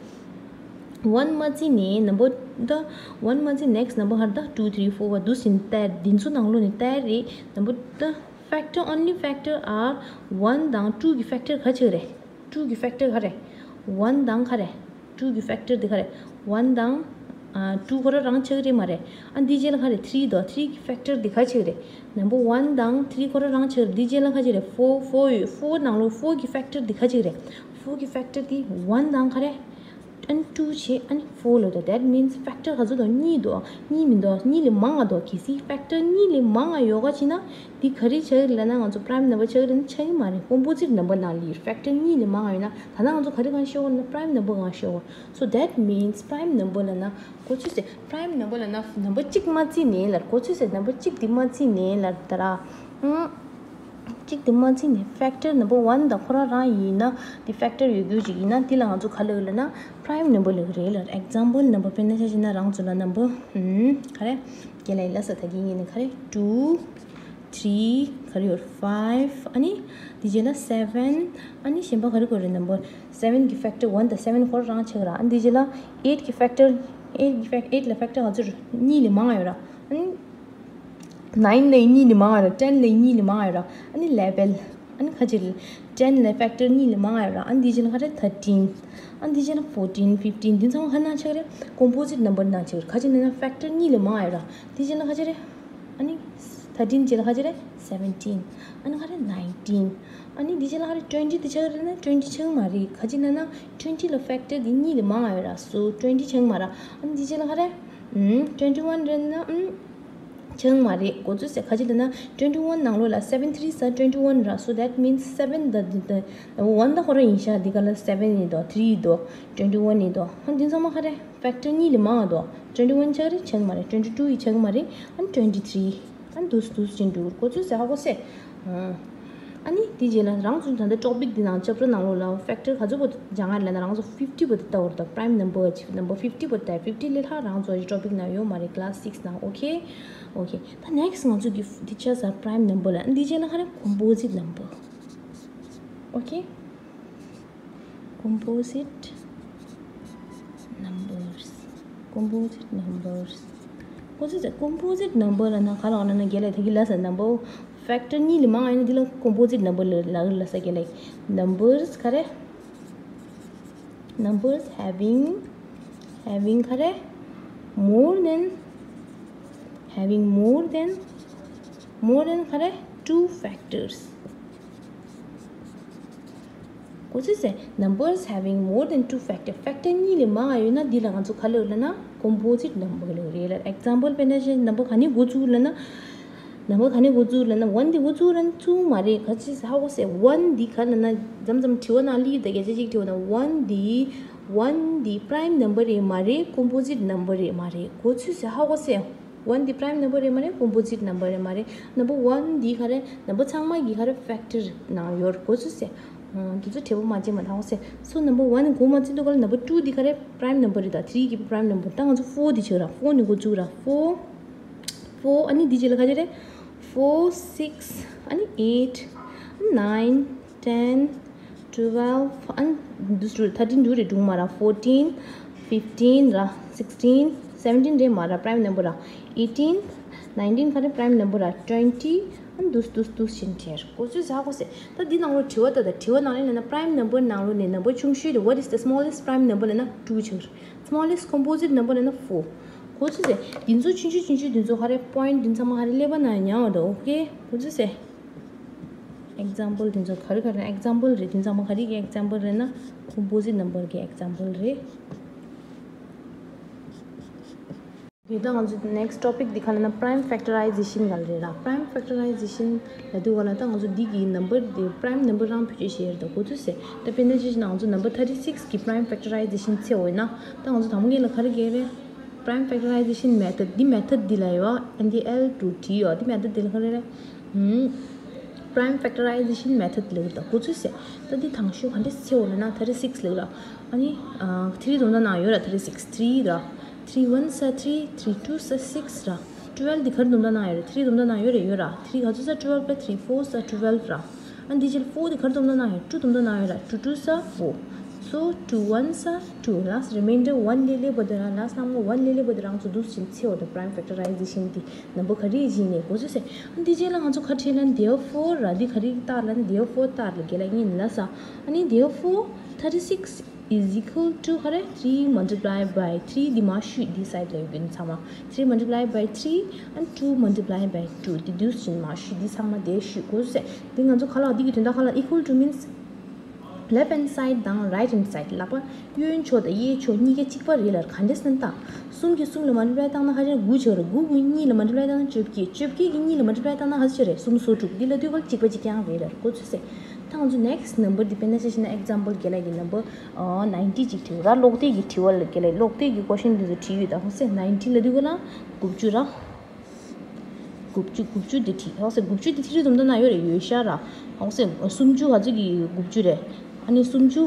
one མ་བརྩིས་ནས་number ད་one མ་བརྩིས་next number ག་རེ། ད་two three four བ་འདུག་ཟིན་ཏེ་འདི་ཚོ་ནང་ལོགས་ནས་ཏེ་རེད། number ད་factor only factor are one དང་two གི་factor ག་ཆགས་རེད། two གི་factor ག་རེ། one དང་ག་རེ། two གི་factor འདི་ག་རེ། one དང་ཨ་two ཁོ་རང་རང་ཆགས་རེད་མ་རེད། ཨ་འདི་རྗེས་ལ་ག་རེ། three དོ། three གི་factor འདི་ག་ཆགས་རེད། number one དང་three ཁོ་རང་རང་ཆགས་རེད། འདི་རྗེས་ལ་ག་ཆགས་རེད། four four ཡོད། four ནང་ལོགས་four གི་factor འདི་ག་ཆགས་རེད། four གི་factor འདི་one དང་ག་རེ། ཨ་ནི་two བྱས་ཨ་ནི་four ལོ་ད། that means factor ག་ཚོད་དང་གཉིས་དོ། གཉིས་མི་འདུག་གཉིས་ལས་མང་ང་འདུག་གལ་སྲིད་factor གཉིས་ལས་མང་ང་ཡོད་ག་བྱས་ན་འདི་ག་རེ་ཆགས་རེད་ལབ་ན་ང་ཚོ་prime number ཆགས་རེད་ན་ཆགས་ཀྱི་མ་རེད། composite number ནང་ལ་factor གཉིས་ལས་མང་ང་ཡོད་ན་ད་ལྟ་ང་ཚོ་ག་རེ་གང་ཤེས་འོ་ན་prime number གང་ཤེས་འོ། So that means prime number ལབ་ན་གོ་ཚུལ་ཟེར། prime number ལབ་ན་number གཅིག་མ་བརྩིས་ནས་ལ། གོ་ཚུལ་ཟེར། number གཅིག་འདི་མ་བརྩིས་ནས་ལ་ད་ར། ཨང་། གཅིག་འདི་མ་བརྩིས་ནས་factor number one དང་ཁོ་རང་རང་ཡིན་ན་འདི་factor ཡོད་རྒྱུ་ཅིག་ཡིན་ན་འདི་ལ་ང་ཚོ་ག་ལབ་ལབ་ན་prime number ལབ་ཀྱི་རེད་ལ། example number དཔེར་ན་ཆ་བཞག་ན་རང་ཚོ་ལ་number ཨང་ག་རེ། རྒན་ལགས་ལ་ས་ད་གིན་ཡིན་ན་ག་རེ། two three ག་རེ་ཡོད། five ཨ་ནི་འདི་རྗེས་ལ་seven ཨ་ནི་གཞན་པ་ག་རེ་ག་རེ། number seven གི་factor one དང་seven ཁོ་རང་རང་ཆགས་ར། ཨ་འདི་རྗེས་ལ་eight གི་factor eight གི་fact eight ལ་factor ག་ཚོད་རེད། གཉིས་ལས་མང་ང་ཡོད་ར། ཨ་ནི་nine ལས་གཉིས་ལས་མང་ང་ཡོད་ར། ten ལས་གཉིས་ལས་མང་ང་ཡོད་ར། ཨ་ནི་eleven ཨ་ནི་ག་ཚོད་རེད། ten ལས་factor གཉིས་ལས་མང་ང་ཡོད་ར། ཨ་འདི་རྗེས་ལ་ག་རེ། thirteen ཨ་འདི་རྗེས་ལ་fourteen fifteen འདི་ཚང་མ་ག་ནང་ཆགས་རེད། composite number ནང་ཆགས་རེད། ག་ཅི་ན་ན་factor གཉིས་ལས་མང་ང་ཡོད་ར། འདི་རྗེས་ལ་ག་ཚོད་རེད། ཨ་ནི་thirteen རྗེས་ལ་ག་ཚོད་རེད། seventeen ཨ་ནི་ག་རེ། nineteen ཨ་ནི་འདི་རྗེས་ལ་ག་རེ། twenty འདི་ཆགས་རེད་ན་twenty ཆགས་མ་རེད། ག་ཅི་ན་ན་twenty ལ་factor འདི་གཉིས་ལས་མང་ང་ཡོད་ར། so twenty ཆགས་མ་ར། ཨ་ནི་འདི་རྗེས་ལ་ག་རེ། ཨུམ། twenty one རེད་ན་ཨུམ། ཆགས་མ་རེད། གོ་ཚུལ་ཟེར། ག་ཅི་ལབ་ན་twenty one ནང་ལོགས་ལ་seven three ས་twenty one ར། so that means seven the the the one ད་ཁོ་རང་ཡིན་ཤག་འདི་ག་ལ་seven ཡིན་དོ། three ཡིན་དོ། twenty one ཡིན་དོ། ཧ་འདི་ཚང་མ་ག་རེ། factor གཉིས་ལས་མང་ང་དོ། twenty one ཆགས་རེད། ཆགས་མ་རེད། twenty two ཡི་ཆགས་མ་རེད། ཨ་twenty three ཨ་འདུག་འདུག་ཅིག་འདུག་གོ་ཚུལ་ཟེར། ཧ་གོ་སེ། ཨ་ནི་དེ་རྗེས་ལ་རང་ཚོ་ད་ལྟ་topic འདི་ནང་chapter ནང་ལོགས་ལ་factor ག་ཚོད་པོ་སྦྱང་ང་ལབ་ན་རང་ཚོ་fifty པོ་དེ་ལྟ་བར་ད་prime number ཅིག number fifty པོ་ལྟ། fifty ལས་ལྷག་རང་ཚོ་topic ནང་ཡོད་མ་རེད། class six ནང་okay okay ད་next ང་ཚོ་གི་འདི་ཆ་ས་prime number ལ་འདི་རྗེས་ལ་ག་རེ། composite number okay composite numbers Composite numbers. Composite composite number ལབ་ན་ག་ལ་ལབ་ན་རྒན་ལགས་ད་གིན་ལབ་ས་number factor གཉིས་ལས་མང་ཡོད་ན་འདི་ལ་composite number ལབ་ལབ་ས་རྒན་ལགས། Numbers ག་རེ། Numbers having having ག་རེ། More than having more than more than ག་རེ། Two factors. གོ་ཚོད་ཟེར། Numbers having more than two factor. Factor གཉིས་ལས་མང་ཡོད་ན་འདི་ལ་ང་ཚོ་ག་ལབ་ལབ་ན་composite number ལབ་རེད་ལ། Example དཔེར་ན་ཆེ་number ག་ནས་འགོ་བཙུགས་ལབ་ན། Number ག་ནས་འགོ་བཙུགས་ལབ་ན་one དེ་འགོ་བཙུགས་ལབ་ན་བཙུགས་མ་རེད། ག་ཅི་ཧ་གོ་ཟེར། One འདི་ག་ལབ་ན་མཚམས་མཚམས་དྲི་བ་ནང་ལི་ད་གལ་ཆེ་གཅིག་དྲི་བ་ན་one འདི་one འདི་prime number རེད་མ་རེད། Composite number རེད་མ་རེད། གོ་ཚོད་ཟེར། ཧ་གོ་ཟེར། One འདི་prime number རེད་མ་རེད། Composite number རེད་མ་རེད། Number one འདི་ག་རེ། Number ཚང་མ་གི་ག་རེ། Factor ནང་ཡོད་རེད། གོ་ཚོད་ཟེར། འདི་ཚོ་དྲི་བ་མ་བྱེད་མ་ཐང་ཟེར། So number one འགོ་མ་ཚུགས་དུས་ག་ལ་number two འདི་ག་རེ། Prime number རེད། ད་three གི་prime number ད་ང་ཚོ་four འདི་བྱེད་ར། Four ནས་འགོ་བཙུགས་ར། Four four ཨ་ནི་འདི་རྗེས་ལ་ག་རེ་རེད། Four six ཨ་ནི་eight nine ten twelve ཨ་ནི་འདུ་འདུ་thirteen འདུ་རེད། སྒྲུང་མ་ར། Fourteen fifteen ར། Sixteen seventeen རེད་མ་ར། Prime number ར། Eighteen nineteen ག་རེ། Prime number ར། Twenty ཨ་ནི་འདུ་འདུ་འདུ་བཞིན་བྲིས། གོ་ཚོད་ཟ་གོ་ཟེར། ད་འདི་ནང་ལོ་དྲི་བ་ད་ད་དྲི་བ་ནང་ལ་ན་prime number ནང་ལོ་ནས་number ཆུང་ཤོས་དེ། What is the smallest prime number ལབ་ན་two ཆགས་རེད། Smallest composite number ལབ་ན་four གོ་ཚོད་ཟེར། འདི་ཚོ་ཆུང་ཆུང་ཆུང་ཆུང་འདི་ཚོ་ག་རེ། Point འདི་ཚང་མ་ག་རེ། ཀླད་པ་ནང་ཉར་བ་འདྲ། Okay གོ་ཚོད་ཟེར། Example འདི་ཚོ་ག་རེ་ག་རེ། Example རེད། འདི་ཚང་མ་ག་རེ་གི་example རེད་ན་composite number གི་example རེད། དེ་ད་ང་ཚོ་next topic འདི་ག་ལབ་ན་prime factorization ག་རེ་རེད་ལ། Prime factorization ལབ་དུས་ག་ལ་ད་ང་ཚོ་འདི་གི་number འདི་prime number རང་བེད་སྤྱོད་བྱས་ཡོད་རེད། གོ་ཚོད་ཟེར། ད་དཔེར་ན་ཅིག་ང་ཚོ་number thirty six གི་prime factorization བྱེད་འོས་ན་ད་ང་ཚོ་དང་པོ་ངེད་ལ་ག་རེ་གལ་རེད། Prime factorization method འདི་method འདི་ལ་ཡོད། N D L to T ཡོད། འདི་method འདི་ལ་ག་རེ་རེད། Prime factorization method ལབ་ད། གོ་ཚོད་ཟེར། ད་འདི་དང་ཤོས་ག་འདྲ་བྱེད་འོས་ན་thirty six ལབ་ར། ཨ་ནི་three དོན་དག་ནང་ཡོད་ར། Thirty six three ར། Three ones are three, three twos are six ར། Twelve འདི་ག་རེ་དོན་དག་ནང་ཡོད་ར། Three དོན་དག་ནང་ཡོད་ར། ཡོད་ར། Three ག་ཚོད་ས། Twelve པ། Three fours are twelve ར། ཨ་འདི་ཕྱིར་four འདི་ག་རེ་དོན་དག་ནང་ཡོད། Two དོན་དག་ནང་ཡོད་ར། Two twos are four. So two ones are two. Last remainder one ལས་ལས་པ་དེ་ར། Last number one ལས་ལས་པ་དེ་རང་ཚོ་འདུག་ཕྱིན་ཚེ་འོ་ད་prime factorization འདི་number ག་རེ་ཡིན་ནས་གོ་ཚོད་ཟེར། ཨ་འདི་རྗེས་ལ་ང་ཚོ་ག་བྲིས་ལ་therefore ར། འདི་ག་རེ་ལྟར་ལ་therefore ལྟར་ལ་རྒན་ལགས་ངས་ལབ་ས། ཨ་ནི་therefore thirty six is equal to ག་རེ། Three multiply by three འདི་མར་བཤུས། འདི་side ལ་ཡོད་མཁན་ཚང་མ། Three multiply by three and two multiply by two འདི་འདུག་ཕྱིན་མར་བཤུས། འདི་ཚང་མ་དེ་བཤུས། གོ་ཚོད་ཟེར། འདི་ང་ཚོ་ག་ལ་འདི་གི་དོན་དག་ག་ལ། Equal to means left hand side དང་right hand side ལབ་པ། གཡོན་ཕྱོགས་དང་གཡས་ཕྱོགས་གཉིས་ཀ་གཅིག་པ་རེད་ལ། ག་འདྲས་ཟེར་ན་ད། གསུམ་གྱིས་གསུམ་ལ་multiply བཏང་ན་ཧ་ཅང་དགུ་ཆགས་རེད། དགུ་གིས་གཉིས་ལ་multiply བཏང་ན་བཅོ་བརྒྱད། བཅོ་བརྒྱད་ཀྱིས་གཉིས་ལ་multiply བཏང་ན་ཧ་ཅང་རེད། སུམ་ཅུ་སོ་དྲུག་འདི་ལ་དུས་ག་ལ་གཅིག་པ་གཅིག་རྐྱང་རེད་ལ། གོ་ཚོད་ཟེར། ད་ང་ཚོ་next number འདི་དཔེར་ན་ཆ་བཞག་ན་example རྒན་ལགས་ཀྱི་number ninety གཅིག་བྲིས་ཡོད་ར། ཀློག་དེབ་ཀྱི་དྲི་བ་ལ་རྒན་ལགས་ཀློག་དེབ་ཀྱི་question འདི་ཚོ་བྲིས་ཡོད། ད་ཧོ་ཟེར། Ninety ལ་དུས་ག་ལ་དགུ་བཅུ་ར། དགུ་བཅུ་དགུ་བཅུ་འདི་བྲིས། ཧོ་ཟེར། དགུ་བཅུ་འདི་three དོན་དག་ནང་ཡོད་རེད། ཡོད་ཤག་ར། ཧོ་ཟེར། སུམ་ཅུ་ག་ཚོད་ཀྱི་དགུ་བཅུ་རེད། ཨ་ནི་སུམ་ཅུ་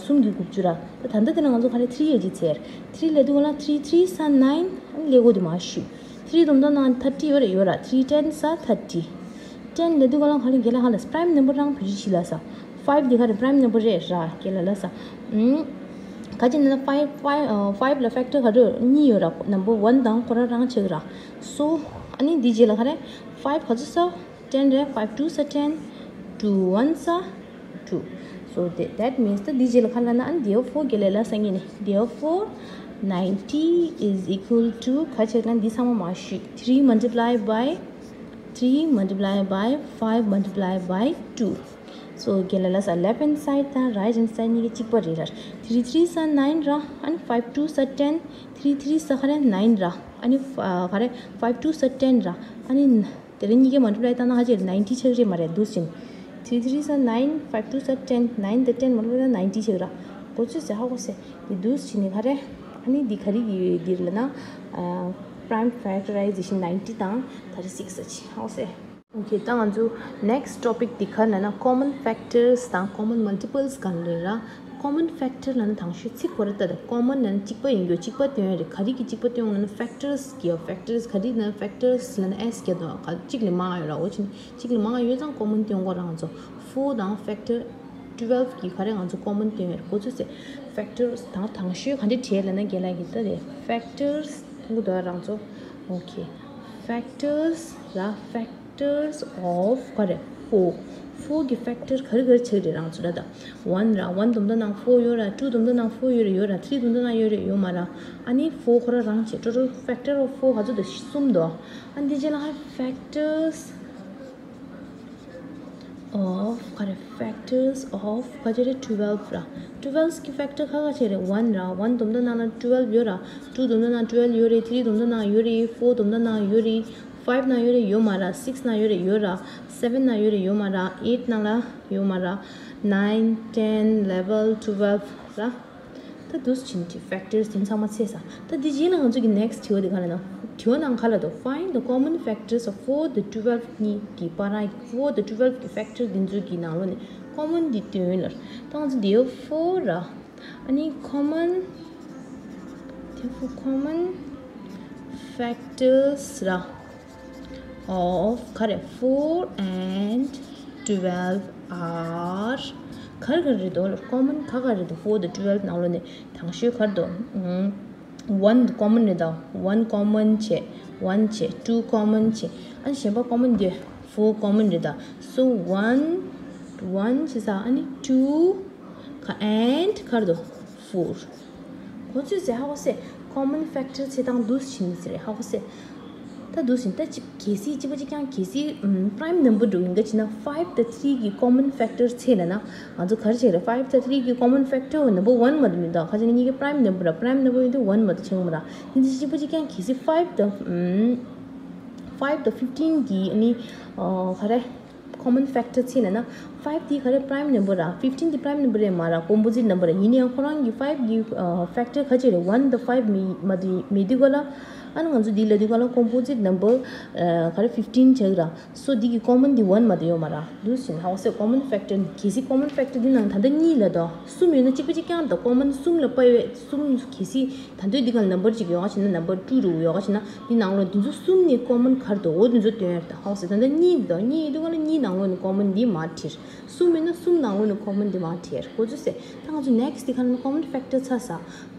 གསུམ་གྱི་དགུ་བཅུ་ར། ད་ད་ལྟ་དེ་ན་ང་ཚོ་ག་རེ། Three ཡ་གཅིག་ཚེར། Three ལ་དུས་ག་ལ་three threes are nine ཨ་ནི་ཀླད་ཀོར་འདི་མར་བཤུས། Three དོན་དག་ནང་thirty ཡོད་རེད། ཡོད་ར། Three tens are thirty. Ten ལ་དུས་ག་ལ་ག་རེ། རྒན་ལགས་ཧ་ལ་prime number རང་བེད་སྤྱོད་བྱེད་ལ་ས། Five འདི་ག་རེ། prime number རེད་ར། རྒན་ལགས་ལ་ས། ཨུམ། ག་ཅི་ན་five five five ལ་factor ག་རེ་གཉིས་ཡོད་ར། Number one དང་ཁོ་རང་རང་ཆགས་ར། So ཨ་ནི་འདི་རྗེས་ལ་ག་རེ། Five ག་ཚོད་ས། Ten རེད། Five twos are ten. Two ones are two. So that, that means ད་འདི་རྗེས་ལ་ག་ལ་ན། ཨ་ནི་therefore རྒན་ལགས་ལ་ས་ངེས་ནས། Therefore ninety is equal to ག་ཆགས་ན་འདི་ཚང་མ་མར་བཤུས། Three multiply by three multiply by five multiply by two. So རྒན་ལགས་ལ་ས་left hand side དང་right hand side གཉིས་ཀ་གཅིག་པ་རེད་ར། Three threes are nine ར། ཨ་ནི་five twos are ten. Three threes ག་རེ། Nine ར། ཨ་ནི་ག་རེ། Five twos are ten ར། ཨ་ནི་དེ་རིང་གཉིས་ཀ་multiply བཏང་ན་ཧ་ཅང་ninety ཆགས་རེད་མ་རེད། འདུག་ཕྱིན། Three threes are nine, five twos are ten, nine དང་ten multiply བཏང་ན་ninety ཆགས་ར། གོ་ཚོད་ཟེར། ཧ་གོ་ཟེར། འདི་འདུག་ཕྱིན་ནི་ག་རེ། ཨ་ནི་འདི་ག་རེ་ཡོད་འདིར་ལབ་ན། Prime factorization ninety དང་thirty six ཨ་ཅི། ཧ་གོ་ཟེར། Okay ད་ང་ཚོ་next topic འདི་ག་ལབ་ན་common factors དང་common multiples ག་རེ་ར། Common factor ལབ་ན་དང་ཤོས་ཚིག་ཁོ་ར་ལྟ་ད། Common ལབ་ན་གཅིག་པ་ཡིན་རྒྱུ། གཅིག་པ་སྟོན་ཡ་རེད། ག་རེ་གི་གཅིག་པ་སྟོན་ལབ་ན་factors གི། Factors ག་རེ་ལབ་ན་factors ལབ་ན་S རྒྱག་དང་གཅིག་ལས་མང་ཡོད་ར། འོ་ཅི་གཅིག་ལས་མང་ཡོད་ཙང་common སྟོན་དགོས་ར། ང་ཚོ་four དང་factor twelve གི་ག་རེ་ང་ཚོ་common་སྟོན་ཡོད་རེད། འགོ་ཚུགས་སེ་factors་དང་དང་ཤོས་ག་འདྲ་བྲིས་ལབ་ན་རྒན་ལགས་ཀྱིས་ད་དེ་factors་མཐོང་གི་འདུག་རང་ཚོ། Okay, factors་ར་factors of་ག་རེ་four། Four་གི་factor་ག་རེ་ག་རེ་ཆགས་རེད་རང་ཚོ་ལ་ད། One་ར་one་དུམ་མདོ་ནང་four་ཡོད་ར། Two་དུམ་མདོ་ནང་four་ཡོད་རེད་ཡོད་ར། Three་དུམ་མདོ་ནང་ཡོད་རེད་ཡོད་མ་ར། ཨ་ནི་four་ཁོ་ར་རང་བྱས་total factor of four་ག་ཚོད་འདུག་གསུམ་འདུག་ཨ་ནི་དེ་རྗེས་ལ་factors of་ག་རེ་factors of་ག་ཅི་རེད། Twelve་ར། Twelve་གི་factor་ག་ག་ཅི་རེད། One་ར། One་དུམ་མདོ་ནང་ལ་twelve་ཡོད་ར། Two་དུམ་མདོ་ནང་twelve་ཡོད་རེད། Three་དུམ་མདོ་ནང་ཡོད་རེད། Four་དུམ་མདོ་ནང་ཡོད་རེད། Five་ནང་ཡོད་རེད་ཡོད་མ་ར། Six་ནང་ཡོད་རེད་ཡོད་ར། Seven་ནང་ཡོད་རེད་ཡོད་མ་ར། Eight་ནང་ལ་ཡོད་མ་ར། Nine, ten, eleven, twelve་ར། ད་འདུག་སེ་བྱས་ནས་factors་དེ་ཚང་མ་ཚར་ས། ད་འདི་རྗེས་ལ་ང་ཚོ་གི་next་དྲི་བ་དེ་ག་རེ་ན། དྲི་བ་ནང་ག་ལ་འདུག Find the common factors of four དང་twelve་གཉིས་ཀྱི་བར་ན་four་དང་twelve་གི་factor་འདི་ཚོ་གི་ནང་ལོགས་ནས་common་འདི་སྟོན་ལབ། ད་ང་ཚོ་འདི་four་ར། ཨ་ནི་common། therefore common factors་ར། of་ག་རེ་four and twelve are་ག་རེ་ག་རེ་རེད་དོ། common་ག་ག་རེ་རེད་དོ། Four་དང་twelve་ནང་ལོགས་ནས་དང་ཤོས་ག་རེ་རེད་དོ། ཨུམ། One་common་རེད་ད། One་common་བྱས། One་བྱས། Two་common་བྱས། ཨ་ནི་གཞན་པ་common་དེ་four་common་རེད་ད། So one one་བྱས་ས་ཨ་ནི་two་ག་and་ག་རེ་རེད་དོ། Four། འགོ་ཚུགས་སེ་ཧ་གོ་སེ། common factor་ཚེ་དང་འདུག་སེ་བྱས་ནས་ཟེར་རེད་ཧ་གོ་སེ། ད་འདུག་སེ་ད་ཅིག་གལ་སྲིད་གཅིག་པ་གཅིག་རྐྱང་གལ་སྲིད་prime number་འགྲོ་ཡིན་ག་བྱས་ན་five་དང་three་གི་common factor་ཚེ་ལབ་ན་ང་ཚོ་ག་རེ་བྱེད་རེད། Five་དང་three་གི་common factor་number one་མ་གཏོགས་མི་འདུག་ཁ་ཅིག་ནི་གཉིས་ཀའི་prime number་ར། prime number་ཡིན་དུས་one་མ་གཏོགས་ཆགས་མ་ར། ཡིན་དུས་གཅིག་པ་གཅིག་རྐྱང་གལ་སྲིད་five་དང་five་དང་fifteen་གི་ནི་ག་རེ། common factor་ཚེ་ལབ་ན་five་དེ་ག་རེ་prime number་ར། fifteen་དེ་prime number་རེད་མ་ར། composite number་ར། ཡིན་ནའང་ཁོ་རང་གི་five་གི་factor་ག་ཅི་རེད། one་དང་five་མི་མ་དེ་མི་དེ་ག་ལ། ཨ་ནི་ང་ཚོ་དེ་ལ་དེ་ག་ལ་composite number་ག་རེ་fifteen་ཆགས་ར། so་དེ་གི་common་དེ་one་མ་དེ་ཡོད་མ་ར། འདུག་སེ་ཧ་གོ་སེ་common factor་གལ་སྲིད་common factor་དེ་ནང་ད་ལྟ་གཉིས་ལ་དོ་གསུམ་ཡོད་ན་གཅིག་པ་གཅིག་རྐྱང་དང་common་གསུམ་ལ་དཔག་པའི་གསུམ་གལ་སྲིད། ད་དུང་འདི་ག་ལ་number་གཅིག་ཡོད་ག་བྱས་ན་number two་རུ་ཡོད་ག་བྱས་ན་འདི་ནང་ལོགས་འདི་ཚོ་གསུམ་ནས་common་ག་རེ་འདུག་འོ་འདི་ཚོ་སྟོན་ཡ་རེད་ད། ཧ་གོ་སོང་། ད་ལྟ་གཉིས་འདུག་གཉིས་ཡོད་དུས་ག་ལ་གཉིས་ནང་ལོགས་ནས་common་འདི་མར་བྲིས། གསུམ་ཡོད་ན་གསུམ་ནང་ལོགས་ནས་common་འདི་མར་བྲིས་ཡ་རེད། གོ་ཚོད་སེ། ད་ང་ཚོ་next་འདི་ག་ལ་common factor་ཚར་ས།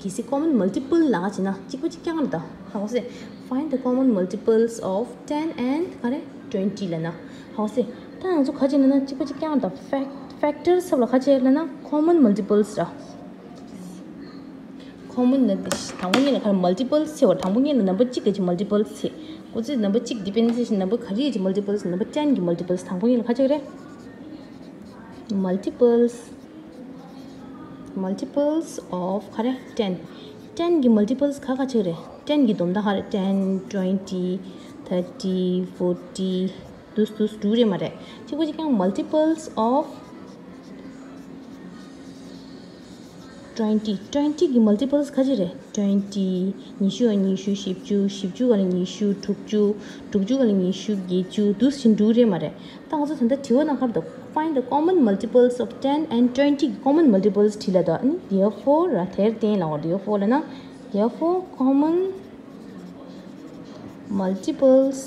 གལ་སྲིད་common multiple་ལབ་ག་བྱས་ན་གཅིག་པ་གཅིག་རྐྱང་རེད་ད། ཧ་གོ་སོང་། Find the common multiples of ten and་ག་རེ་twenty་ལབ་ན། ཧ་གོ་སོང་། ད་ང་ཚོ་ག་བྱས་ན་ན་གཅིག་པ་གཅིག་རྐྱང་རེད་ད། fact factor་ཟེར་བ་ལ་ག་བྱས་ལབ་ན་common multiples་ར། common་ནི་དང་པོ་ཉིད་ལ་ག་རེ་multiples་ཆེ་བ། དང་པོ་ཉིད་ལ་number་གཅིག་གི་multiples་ཆེ། གོ་ཚོད། number་གཅིག་depends་number་ག་རེ་གི་multiples། number ten་གི་multiples། དང་པོ་ཉིད་ལ་ག་ཅིག་རེད། multiples། multiples of་ག་རེ་ten། ten་གི་multiples་ག་ག་ཅིག་རེད། ten་གི་སྡོམ་མདའ་ག་རེ། ten, twenty, thirty, forty། དུས་དུས་དྲུག་རེད་མ་རེད། གཅིག་པ་གཅིག་རྐྱང་multiples of twenty། twenty་གི་multiples་ག་ཅི་རེད། twenty། ཉི་ཤུ་ག་ཉི་ཤུ། བཞི་བཅུ། བཞི་བཅུ་ག་ཉི་ཤུ། དྲུག་ཅུ། དྲུག་ཅུ་ག་ཉི་ཤུ། བརྒྱད་ཅུ། དུས་ཕྱིན་དྲུག་རེད་མ་རེད། ད་ང་ཚོ་ད་ལྟ་དྲི་བ་ནང་ག་རེ་འདུག Find the common multiples of ten and twenty་གི་common multiples་བྲིས་ལབ་འདུག་ཨ་ནི་therefore་ར། དེར་བརྟེན་ལབ་པ། therefore་ལབ་ན། therefore common multiples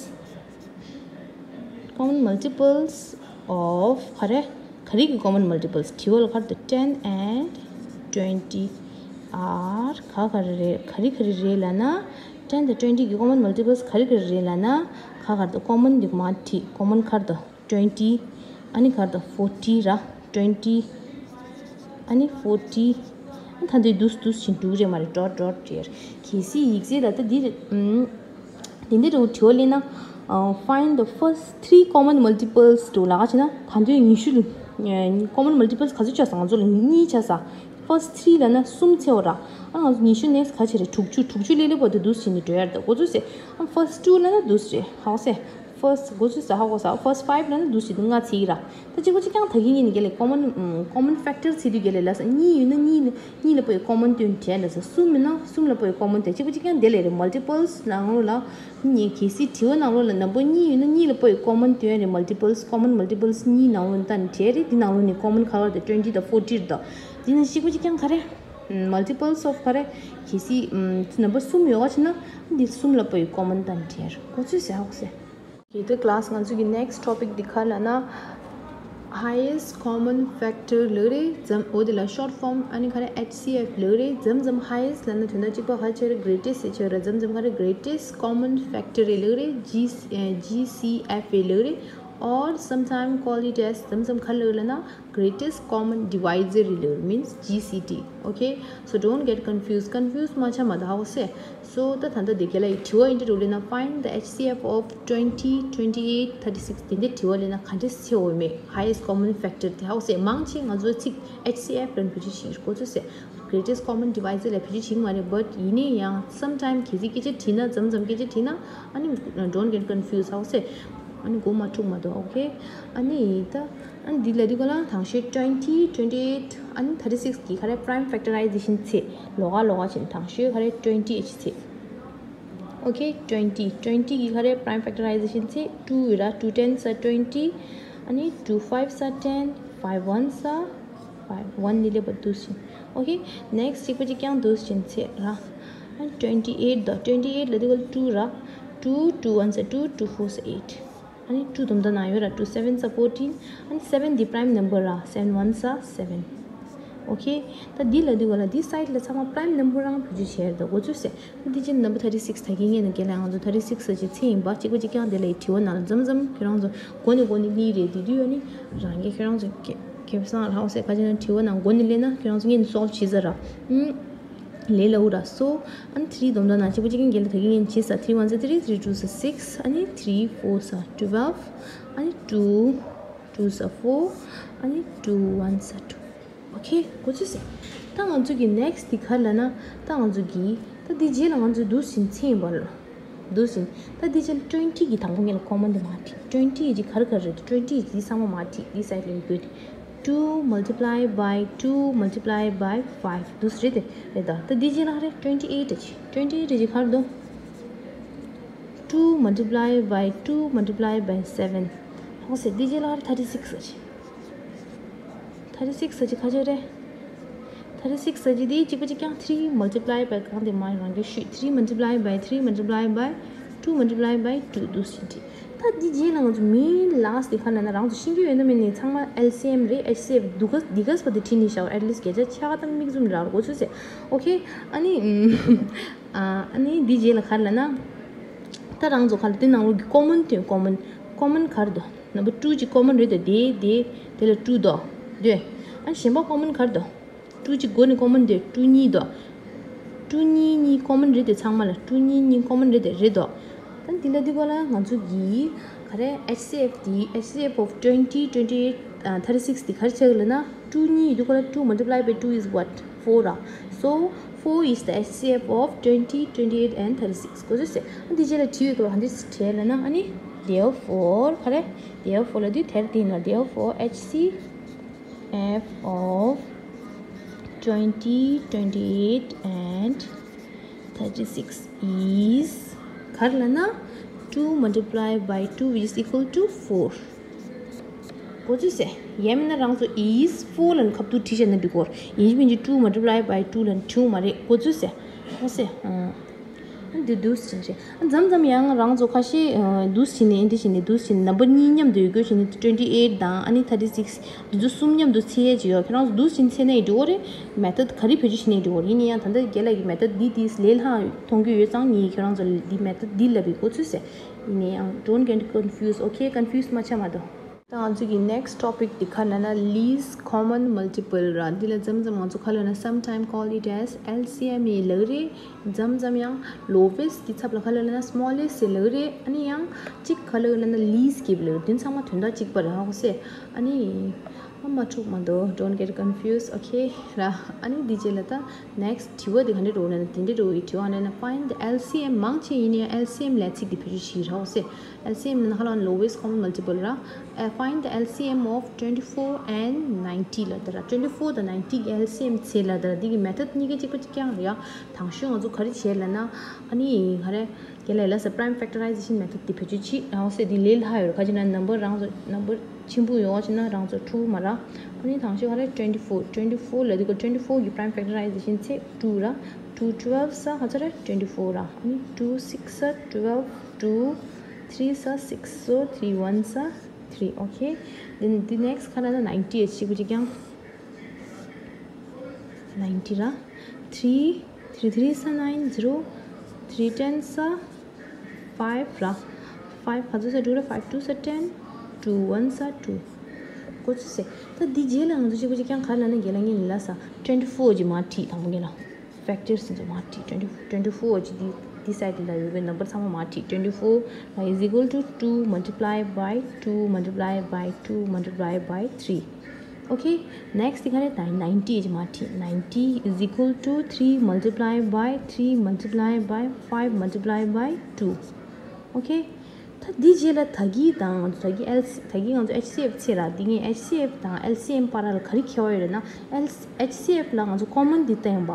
common multiples of་ག་རེ། ག་རེ་གི་common multiples། དྲི་བ་ལ་ག་རེ་འདུག ten and twenty are་ག་ག་རེ་རེད། ག་རེ་ག་རེ་རེད་ལབ་ན། ten་དང་twenty་གི་common multiples་ག་རེ་ག་རེ་རེད་ལབ་ན། ག་ག་རེ་འདུག common་འདི་མར་བྲིས། common་ག་རེ་འདུག twenty། ཨ་ནི་ག་རེ་འདུག forty་ར། twenty། ཨ་ནི་forty། ཨ་ད་འདི་དུས་དུས་ཕྱིན་དྲུག་རེད་མ་རེད། dot dot་རེད། གལ་སྲིད་ཡིག་ཚད་ལ་ད་འདི་རེད། ཨུམ། དེ་འདི་རུ་དྲི་བ་སླེབས་ན། ཨ། Find the first three common multiples་འདུག་ལབ་ག་བྱས་ན་ད་འདི་ཉི་ཤུ་ལ། ཨ། common multiples་ག་ཚོད་ཆགས་སོང་། ང་ཚོ་ལ་གཉིས་ཆགས་ས། first three་ལབ་ན་གསུམ་ཚེ་བ་ར། ཨ་ང་ཚོ་ཉི་ཤུ་next་ག་བྱས་རེད། དྲུག་ཅུ། དྲུག་ཅུ་སླེབས་སླེབས་བར་དུ་དུས་ཕྱིན་ནས་འགྲོ་ཡ་རེད་ད། གོ་ཚོད་སེ། ཨ་first two་ལབ་ན་དུས་རེད། ཧ་གོ་སེ། first་གོ་ཚོད་སེ། ཧ་གོ་ས། first five་ལབ་ན་དུས་ཕྱིན་དུས་ལྔ་ཚེ་གི་ར། ད་གཅིག་པ་གཅིག་རྐྱང་ད་གིན་ཡིན་ནི་ག་ལས་common། ཨུམ། common factor་ཚེ་དུས་ག་ལས་ལབ་ས། གཉིས་ཡོད་ན་གཉིས་ནི་གཉིས་ལ་དཔག་པའི་common་སྟོན་བྲལ་ལབ་ས། གསུམ་ཡོད་ན་གསུམ་ལ་དཔག་པའི་common་སྟོན། གཅིག་པ་གཅིག་རྐྱང་དེ་ལས་རེད། multiples་ནང་ལོགས་ལ། ངས་གལ་སྲིད་དྲི་བ་ནང་ལོགས་ལ་number་གཉིས་ཡོད་ན་གཉིས་ལ་དཔག་པའི་common་སྟོན་རེད། multiples common multiples་གཉིས་ནང་ལོགས་ནས་བལྟས་ནས་བྲལ་རེད། འདི་ནང་ལོགས་ནས་common་ག་ག་རེད། twenty་དང་forty་རེད་ད། འདི་ནི་གཅིག་པ་གཅིག་རྐྱང་ག་རེ། ཨུམ། multiples of་ག་རེ། གལ་སྲིད། ཨུམ། number་གསུམ་ཡོད་ག་བྱས་ན་འདི་གསུམ་ལ་དཔག་པའི་common་བལྟས་ནས་བྲལ་རེད། གོ་ཚོད་སེ། ཧ་གོ་སེ། ཡིན་དུས་class་ང་ཚོ་གི་next topic་འདི་ག་ལབ་ན། highest common factor ལབ་རེད། འཛམ་འོ་དེ་ལ་short form ཨ་ནི་ག་རེ་H C F ལབ་རེད། འཛམ་འཛམ་highest ལབ་ན་དོན་དག་གཅིག་པ་ག་ཆེ་རེད། greatest ཆེ་རེད། འཛམ་འཛམ་ག་རེ་greatest common factor རེད་ལབ་རེད། G G C F ལབ་རེད། Or sometimes call it as འཛམ་འཛམ་ག་ལབ་ལབ་ན་greatest common divisor ལབ་རེད། means G C D. Okay, so don't get confused. confuse མ་ཆགས་མ་ད་ཧ་གོ་སེ། So ད་ད་ལྟ་དེ་ག་ལ་ཡི་དྲི་བ་ཡིན་དྲི་རུ་ལེ་ན། find the H C F of twenty, twenty eight, thirty six. དེ་འདྲའི་དྲི་བ་ལེ་ན་ག་འདྲ་སེ་འོ་མེད། highest common factor དེ་ཧ་གོ་སེ། མང་ཆེ་ང་ཚོའི་ཚིག་H C F ལ་བེད་སྤྱོད་བྱེད་གོ་ཚོད་སེ། greatest common divisor ལ་བེད་སྤྱོད་བྱེད་མ་རེད། but ཡིན་ནའི་ཡང་sometimes གལ་སྲིད་སྐད་ཆ་དྲིས་ན། འཛམ་འཛམ་སྐད་ཆ་དྲིས་ན་ཨ་ནི་don't get confused ཧ་གོ་སེ། ཨ་ནི་མགོ་མ་འཁྲུག་མ་གཏོགས། Okay, ཨ་ནི་ད། ཨ་ནི་འདི་ལ་འདི་ག་ལ་དང་ཤོས་twenty, twenty eight ཨ་ནི་thirty six གི་ག་རེ་prime factorization ཚེ་ལོག་ག་ལོག་ག་ཕྱིན། དང་ཤོས་ག་རེ་twenty ཨེ་ཆི་ཚེ། Okay, twenty, twenty གི་ག་རེ་prime factorization ཚེ་two ཡོད་ར། two tens are twenty. ཨ་ནི་two fives are ten, five ones are five. one ནི་ལེ་བ་འདུག་ཕྱིན། Okay, next གཅིག་པ་གཅིག་རྐྱང་འདུག་ཕྱིན་ཚེ་ར། ཨ་ནི་twenty eight དོ། twenty eight ལ་འདི་ག་ལ་two ར། two, two ones are two, two fours are eight. ཨ་ནི་two དུམ་ད་ན་ཡོད་ར། two sevens are fourteen. ཨ་ནི་seven འདི་prime number ར། seven ones are seven. Okay, ད་འདི་ལ་འདི་ག་ལ་འདི་side ལ་ཚང་མ་prime number རང་བེད་སྤྱོད་བྱས་རེད་ད། གོ་ཚོད་སེ། འདི་ཅི་number thirty six ད་གིན་ངས་ནི་རྒན་ལགས་ང་ཚོ་thirty six ཟེར་གྱི་ཚེ་ཡིན་པ། གཅིག་པ་གཅིག་རྐྱང་དེ་ལ་ཡི་དྲི་བ་ནང་ལ་འཛམ་འཛམ་ཁྱེད་རང་ཚོ་མགོ་ནས་མགོ་ནས་གླེང་རེད། དེ་དུས་ཨ་ནི་རང་གི་ཁྱེད་རང་ཚོ་ཁེ་ཁེ་བཟང་རག་སེ་ཁ་ཅིག་ན་དྲི་བ་ནང་མགོ་ནས་གླེང་ན་ཁྱེད་རང་ཚོ་ངས་ནི་solve བྱེད་ས་ར། ཨུམ། ལས་སླ་བོ་ར། So ཨ་ནི་three དུམ་ད་ན་གཅིག་པ་གཅིག་རྐྱང་རྒན་ལགས་ད་གིན་ངས་བྱེད་ས། three ones are three, three twos are six. ཨ་ནི་three fours are twelve. ཨ་ནི་two twos are four. ཨ་ནི་two ones are two. Okay, གོ་ཚོད་སེ། ད་ང་ཚོ་གི་next དེ་ག་ལ་ན། ད་ང་ཚོ་གི་ད་དེ་རྗེས་ལ་ང་ཚོ་འདུག་ཟིན་ཚེ་ཡིན་པ་ལ། འདུག་ཟིན། ད་དེ་རྗེས་ལ་twenty གི་དང་པོ་ངས་ལ་common དེ་མ་བྲིས། twenty ཡི་ག་རེ་ག་རེ་རེད། twenty ཡི་ཚང་མ་མ་བྲིས། འདི་side ལ་ཡོད་དགོས་ཏེ། two multiply by two multiply by five འདུག་རེད་དེ་རེད་ད། ད་དེ་རྗེས་ལ་ག་རེ་twenty eight གི་twenty eight གི་ག་རེ་འདུག two multiply by two multiply by seven ཧོ་སེ། དེ་རྗེས་ལ་ག་རེ་thirty six གི། thirty six ཟེར་གྱི་ག་ཚོད་རེད། thirty six ཟེར་གྱི་དེ་གཅིག་པ་གཅིག་རྐྱང་three multiply by གང་དེ་མ་རང་གི་ཤུས། three multiply by three multiply by two multiply by two འདུག་ཟིན་གྱི། ད་འདི་རྗེས་ལ་ང་ཚོ་main last དེ་ག་ལ་ན། རང་ཚོ་ཤེས་ཀྱི་ཡོད་ན་མེད་ནི་ཚང་མ L C M རེད། H C F འདུག་ག་འདི་ག་ས་པ་དེ་བྲིས་ནས་བཞག at least བརྒྱ་ཆ་ཕྱེད་ཀ་དང་མིག་བཙུམ་རག་གོ་ཚོད་སེ། Okay, ཨ་ནི་ཨ་ནི་འདི་རྗེས་ལ་ག་ལ་ན། ད་རང་ཚོ་ག་ལ་དེ་ནང་ལོགས་ཀྱི་common དེ་common common ག་རེ་འདུག number two གཅིག་common རེད་དེ། དེ་དེ་དེ་ལ་two འདུག་དེ། ཨ་གཞན་པ་common ག་རེ་འདུག two གཅིག་མགོ་ནས་common དེ་two གཉིས་འདུག two གཉིས་གཉིས་common རེད་དེ། ཚང་མ་ལ་two གཉིས་གཉིས་common རེད་དེ། རེད་དོ། ད་འདི་ལ་འདི་ག་ལ་ང་ཚོ་གི་ག་རེ་H C F དེ། H C F of twenty, twenty eight, thirty six དེ་ག་རེ་ཆགས་ལ་ན། two གཉིས་འདི་ག་ལ two multiply by two is what? four ར། So four is the H C F of twenty, twenty eight and thirty six གོ་ཚོད་སེ། འདི་རྗེས་ལ་དྲི་བའི་སྐོར་ལ་ག་འདྲ་དྲིས་ལ་ན། ཨ་ནི་therefore ག་རེ། therefore ལ་དུས་དེར་དེ་ཡིན་ན། therefore H C F of twenty, twenty eight and thirty six is ག་རེ་ལ་ན། two multiply by two which is equal to four གོ་ཚོད་སེ། ཡང་མིན་ན་རང་ཚོ་is four ལ་ཁ་ཐུག་བྲིས་བྱས་ན་འགྲིག་གོ། ཡིན་གཅིག་མིན་གཅིག་two multiply by two ལ་བྲིས་མ་རེད། གོ་ཚོད་སེ། གོ་སེ། ཨང་། འདི་འདུག་ཟེར་རེད། མཚམས་མཚམས་ཡང་རང་ཚོ་ཁ་ཤས་འདུག་ཟེར་ནས། འདི་ཟེར་ནས། འདུག་ཟེར་ནས་number གཉིས་མཉམ་དུ་ཡོད་དགོས་ཟེར་ནས། twenty eight དང་ཨ་ནི་thirty six འདི་ཚོ་གསུམ་མཉམ་དུ་ཚེ་ཡས་ཅིག་ཡོད། ཁྱེད་རང་ཚོ་འདུག་ཟེར་ནས་ཚེ་ན་ཡི་འགྲོ་གི་རེད། method ག་རེ་བེད་སྤྱོད་བྱེད་ནས་འགྲོ་གི་རེད། ཡིན་ན་ཡང་ད་ལྟ་རྒན་ལགས་ཀྱི་method འདི་དེ་ལས་སླ་མཐོང་གི་ཡོད་ཙང་། ངས་ཁྱེད་རང་ཚོ་ལ་འདི་method འདི་ལབ་པའི་གོ་ཚོད་ཟེར། ཡིན་ན་ཡང་don't get confused, okay? confuse མ་ཆགས་མ་གཏོགས། ད་ང་ཚོ་གི་next topic འདི་ག་ལབ་ན་least common multiple ར། འདི་ལ་མཚམས་མཚམས་ང་ཚོ་ག་ལབ་ན་sometimes call it as L C M ཡི་ལབ་རེད། མཚམས་མཚམས་ཡང་lowest འདི་ཚབ་ལ་ག་ལབ་ན་smallest ཡི་ལབ་རེད། ཨ་ནི་ཡང་གཅིག་ག་ལབ་ན་least གི་ལབ་རེད། འདི་ཚང་མ་དོན་དག་གཅིག་པ་རེད། ཧ་གོ་སེ། ཨ་ནི་ཨ་མ་འཁྲུག་མ་འདུག don't get confused, okay ར། ཨ་ནི་འདི་རྗེས་ལ་ད་next དྲི་བ་འདི་ག་འདྲ་འགྲོ་ན། དེ་འདྲ་འགྲོ་གི་དྲི་བ་ནི་find the L C M མང་ཆེ་ཡིན་ན་ཡང་L C M ལས་ཚིག་འདི་བེད་སྤྱོད་བྱེད་ར། ཧ་གོ་སེ། L C M ནི་ཧ་ལམ་lowest common multiple ར། Uh, find the L C M of twenty four and ninety ལབ་ད་ར། twenty four དང་ninety གི་L C M འཚོལ་ལབ་ད་ར། འདི་གི་method གཉིས་ཀ་གཅིག་པ་གཅིག་རྐྱང་རེད་ཡ། དང་ཤོས་ང་ཚོ་ག་རེ་བྱེད་ལབ་ན། ཨ་ནི་ག་རེ། རྒན་ལགས་ལ་ས་prime factorization method འདི་བེད་སྤྱོད་བྱེད། ཧ་གོ་སེ། འདི་ལས་སླ་ཡོད་ར། ག་ཅི་ན་number རང་ཚོ་number ཆེན་པོ་ཡོད་ཅེ་ན་རང་ཚོ་འཁྲུག་མ་ར། ཨ་ནི་དང་ཤོས་ག་རེ། twenty four, twenty four ལབ་དུས་ཀ twenty four གི་prime factorization འཚོལ་two ར། two twelves are ག་ཚོད་རེད། twenty four ར། ཨ་ནི་two sixes are twelve, two threes are six, so three ones are three. Okay, then the next ག་རེ་ལབ་ན་ninety ཡ་གཅིག་པུ་གཅིག་རྐྱང་། ninety ར། three, three threes are nine, zero, three tens are five ར། five ག་ཚོད་ཟེར་two ར། five twos are ten, two ones are two. གོ་ཚོད་ཟེར། ད་འདི་རྗེས་ལ་ང་ཚོ་གཅིག་པུ་གཅིག་རྐྱང་ག་རེ་ལབ་ན་རྒན་ལགས་ངས་ལབ་ས་twenty four ཅིག་མར་བྲིས། དང་པོ་རྒན་ལགས་factors ཚོ་མར་བྲིས། twenty twenty four ཅིག་འདི་འདི་side ལ་ཡོད་པའི་number ཚང་མ་མར་བྲིས། twenty four is equal to two multiply by two multiply by two multiply by three. Okay, next ག་རེ་ད་ninety ཅིག་མར་བྲིས། ninety is equal to three multiply by three multiply by five multiply by two. Okay, ད་འདི་རྗེས་ལ་ད་གིན་དང་ད་གིན་ཨེལ་སི་ད་གིན་ང་ཚོ་ཨེཆ་སི་ཨེཕ་བྱས་ར། འདི་ངས་ཨེཆ་སི་ཨེཕ་དང་ཨེལ་སི་ཨེམ་བར་ལ་ག་རེ་ཁྱད་པར་ཡོད་རེད་ན། ཨེལ་ཨེཆ་སི་ཨེཕ་ལ་ང་ཚོ་common འདི་བསྟན་པ།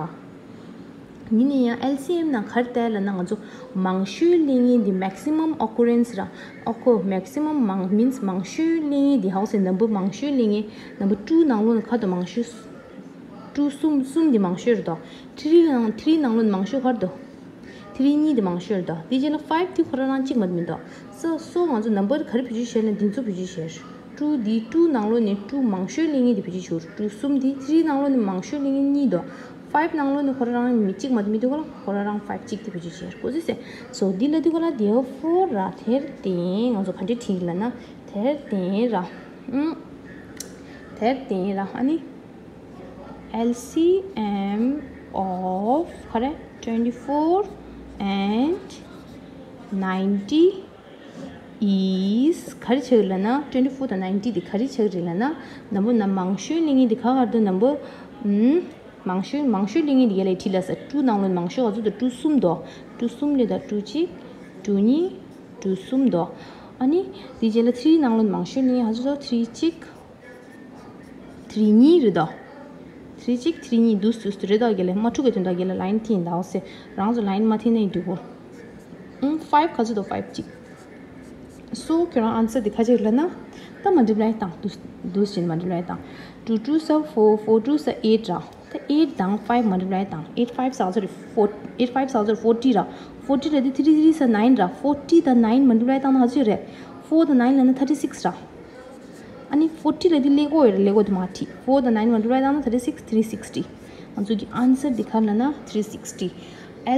ཡིན་ན་ཡང་ཨེལ་སི་ཨེམ་ནང་ག་རེ་བལྟས་ལབ་ན་ང་ཚོ་མང་ཤོས་སླེབས་མཁན་འདི་maximum occurrence ར། occur maximum མང་means མང་ཤོས་སླེབས་མཁན་འདི་ཧའོ་སེ་number མང་ཤོས་སླེབས་མཁན་number two ནང་ལོགས་ནས་ག་དང་མང་ཤོས། two གསུམ་གསུམ་འདི་མང་ཤོས་རེད་དོ། three ནང་three ནང་ལོགས་ནས་མང་ཤོས་ག་རེ་དོ། three གཉིས་འདི་མང་ཤོས་རེད་དོ། དེ་རྗེས་ལ་five འདི་ཁོ་རང་རང་གཅིག་མ་མིན་དོ། so so ང་ཚོ་number ག་རེ་བེད་སྤྱོད་བྱས་ན་འདི་ཚོ་བེད་སྤྱོད་བྱས། two འདི་two ནང་ལོགས་ནས་two མང་ཤོས་སླེབས་མཁན་འདི་བེད་སྤྱོད་བྱས། two གསུམ་འདི་three ནང་ལོགས་ནས་མང་ཤོས་སླེབས་མཁན་གཉིས་དོ། five ནང་ལོགས་ནས་ཁོ་རང་རང་མི་གཅིག་མ་མི་འདུག་ག་ལ་ཁོ་རང་རང་five གཅིག་དེ་བེད་སྤྱོད་བྱས། གོ་ཚོད་ཟེར། so འདི་ལ་འདི་ག་ལ་therefore ར། དེར་བརྟེན་ང་ཚོ་ག་འདྲས་བྲིས་ལབ་ན། དེར་བརྟེན་ར། ཨུམ། དེར་བརྟེན་ར་ཨ་ནི། L C M of ག་རེ། twenty four and ninety is ག་རེ་ཆགས་ལབ་ན། twenty four དང་ninety དེ་ག་རེ་ཆགས་རེད་ལབ་ན། number ན་མང་ཤོས་སླེབས་མཁན་དེ་ག་ག་རེ་འདུག number ཨུམ། མང་ཤོས་མང་ཤོས་སླེབས་མཁན་དེ་ག་ལ་བྲིས་ལབ་ས། two ནང་ལོགས་མང་ཤོས་ག་ཚོད་འདུག two གསུམ་འདུག two གསུམ་ལས་ད་two གཅིག two གཉིས། two གསུམ་འདུག་ཨ་ནི་དེ་རྗེས་ལ་three ནང་ལོགས་མང་ཤོས་སླེབས་མཁན་ག་ཚོད་འདུག three གཅིག three གཉིས་རེད་དོ། three གཅིག three གཉིས་འདུག་སུ་སུ་རེད་དོ། རྒན་ལགས་མ་འཁྲུག་གི་དོན་དག་རྒན་ལགས་line མཐིང་དག་ཟེར། རང་ཚོ་line མ་མཐིང་ན་ཡིན་འགྲིག་གོ། ཨང་five ག་ཚོད་འདུག five གཅིག so ཁྱོད་རང་answer དེ་ག་ཅིག་ལབ་ན། ད་multiply བཏང་འདུག་འདུག་བྱས་ནས་multiply བཏང་། two twos are four, four twos are eight ར། ད་eight དང་five multiply བཏང་། eight five ཟ་ཚོད་four eight five ཟ་ཚོད་forty ར། forty ལ་དེ་three threes are nine ར། forty དང་nine multiply བཏང་ན་ག་ཚོད་རེད། four དང་nine ལ་ན་thirty six ར། ཨ་ནི་forty ལ་དེ་ཀླད་ཀོར་ཡོད་རེད། ཀླད་ཀོར་དེ་མར་བྲིས། four དང་nine multiply བཏང་ན་thirty six three sixty ང་ཚོ་གི་answer དེ་ག་ལབ་ན་three sixty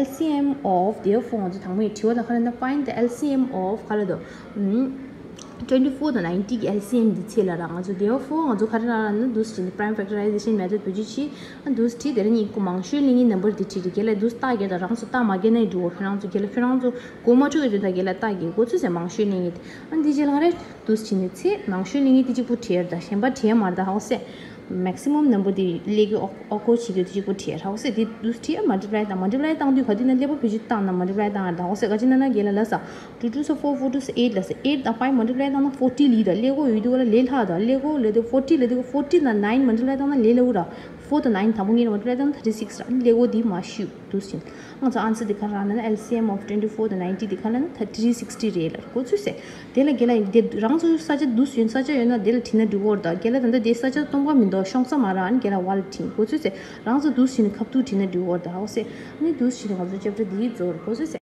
L C M of therefore ང་ཚོ་དང་པོའི་དྲི་བ་ལ་ག་ལབ་ན། find the L C M of ག་ལབ་འདུག twenty four དང་ninety གི་L C M འདི་ཚེ་ལ་ར། ང་ཚོ་therefore ང་ཚོ་ག་རེ་ར་ལབ་ན། འདུག་སེ་བྱས་ནས་prime factorization method བེད་སྤྱོད་བྱས། ཨ་འདུག་སེ་བྲིས། དེ་རིང་ཉིན་ཀུ་མང་ཤོས་སླེབས་མཁན་number འདི་བྲིས་རེད། རྒན་ལགས་འདུག་སེ་རྟགས་རྒྱག་དང་། རང་ཚོ་རྟགས་མ་རྒྱག་ན་ཡིན་འགྲིག་གོ། ཁྱོད་རང་ཚོ་རྒན་ལགས་ཁྱོད་རང་ཚོ་མགོ་མ་འཁྲུག་གི་དོན་དག་རྒན་ལགས་རྟགས་རྒྱག་གོ་ཚོད་ཟེར། མང་ཤོས་སླེབས་མཁན་དེ། ཨ་འདི་རྗེས་ལ་ག་རེ། འདུག་སེ་བྱས་ནས་ཚེ་མང་ཤོས་སླེབས་མཁན་དེ་གཅིག་པུ་བྲིས་ར། ད་གཞན་པ་བྲིས་མ་རེད། ད་ཧའོ་སེ། maximum number དེ་སླེབས་རྒྱུ་ཨོ་ཀོ་བྱེད་རྒྱུ་དེ་གཅིག་པུ་བྲིས་ར། ཧའོ་སེ་དེ་འདུག་སེ་བྲིས། ཨ་multiply བཏང་། multiply བཏང་དུས་ག་དུས་ན་ཀླད་པ་བེད་སྤྱོད་བཏང་ན་multiply བཏང་ར། ད་ཧའོ་སེ་ག་ཅི་ན་ན་རྒན་ལགས་ལབ་ས། two twos are four, four twos are eight ལབ་ས། eight དང་five multiply བཏང་ན་forty ལི་ད། ཀླད་ཀོར་ཡོད་དུས་ག་ལ་ལས་སླ་ད། ཀླད་ཀོར་ལས་དེ་forty ལ་དེ་forty དང་nine multiply བཏང་ན་ལས་སླ་བོ་ར། four དང་nine དང་པོ་ངེད་ལ་multiply བཏང་ན་thirty six ར། ཨ་ནི་ཀླད་ཀོར་དེ་མར་བཤུས། འདུག་སེ་བྱས་ནས། ང་ཚོ་answer དེ་ག་རང་ལབ་ན། L C M of twenty four དང་ninety དེ་ག་ལབ་ན་ད་three sixty རེད་ལབ་གོ་ཚོད་ཟེར། དེ་ལ་རྒན་ལགས་དེ་རང་ཚོ་ས་ཆ་འདུག་སེ་བྱས་ནས་ས་ཆ་ཡོད་ན་དེ་ལ་བྲིས་ན་འགྲིག་གོ་ར། ད་རྒན་ལགས་ད་ལྟ་དེ་ས་ཆ་སྟོང་པ་མི་འདུག་ཤོང་ས་མ་རག་ཨ་ནི་རྒན་ལགས་ཝལ་བྲིས་གོ་ཚོད་ཟེར། རང་ཚོ་འདུག་སེ་བྱས་ནས་ཁ་ཐུག་བྲིས་ན་འགྲིག་གོ་ར། ད་ཧའོ་སེ། ཨ་ནི་འདུག་སེ་བྱས་ནས་ང་ཚོ་chapter འདི་རྫོགས་རེད་གོ་ཚོད་ཟེར།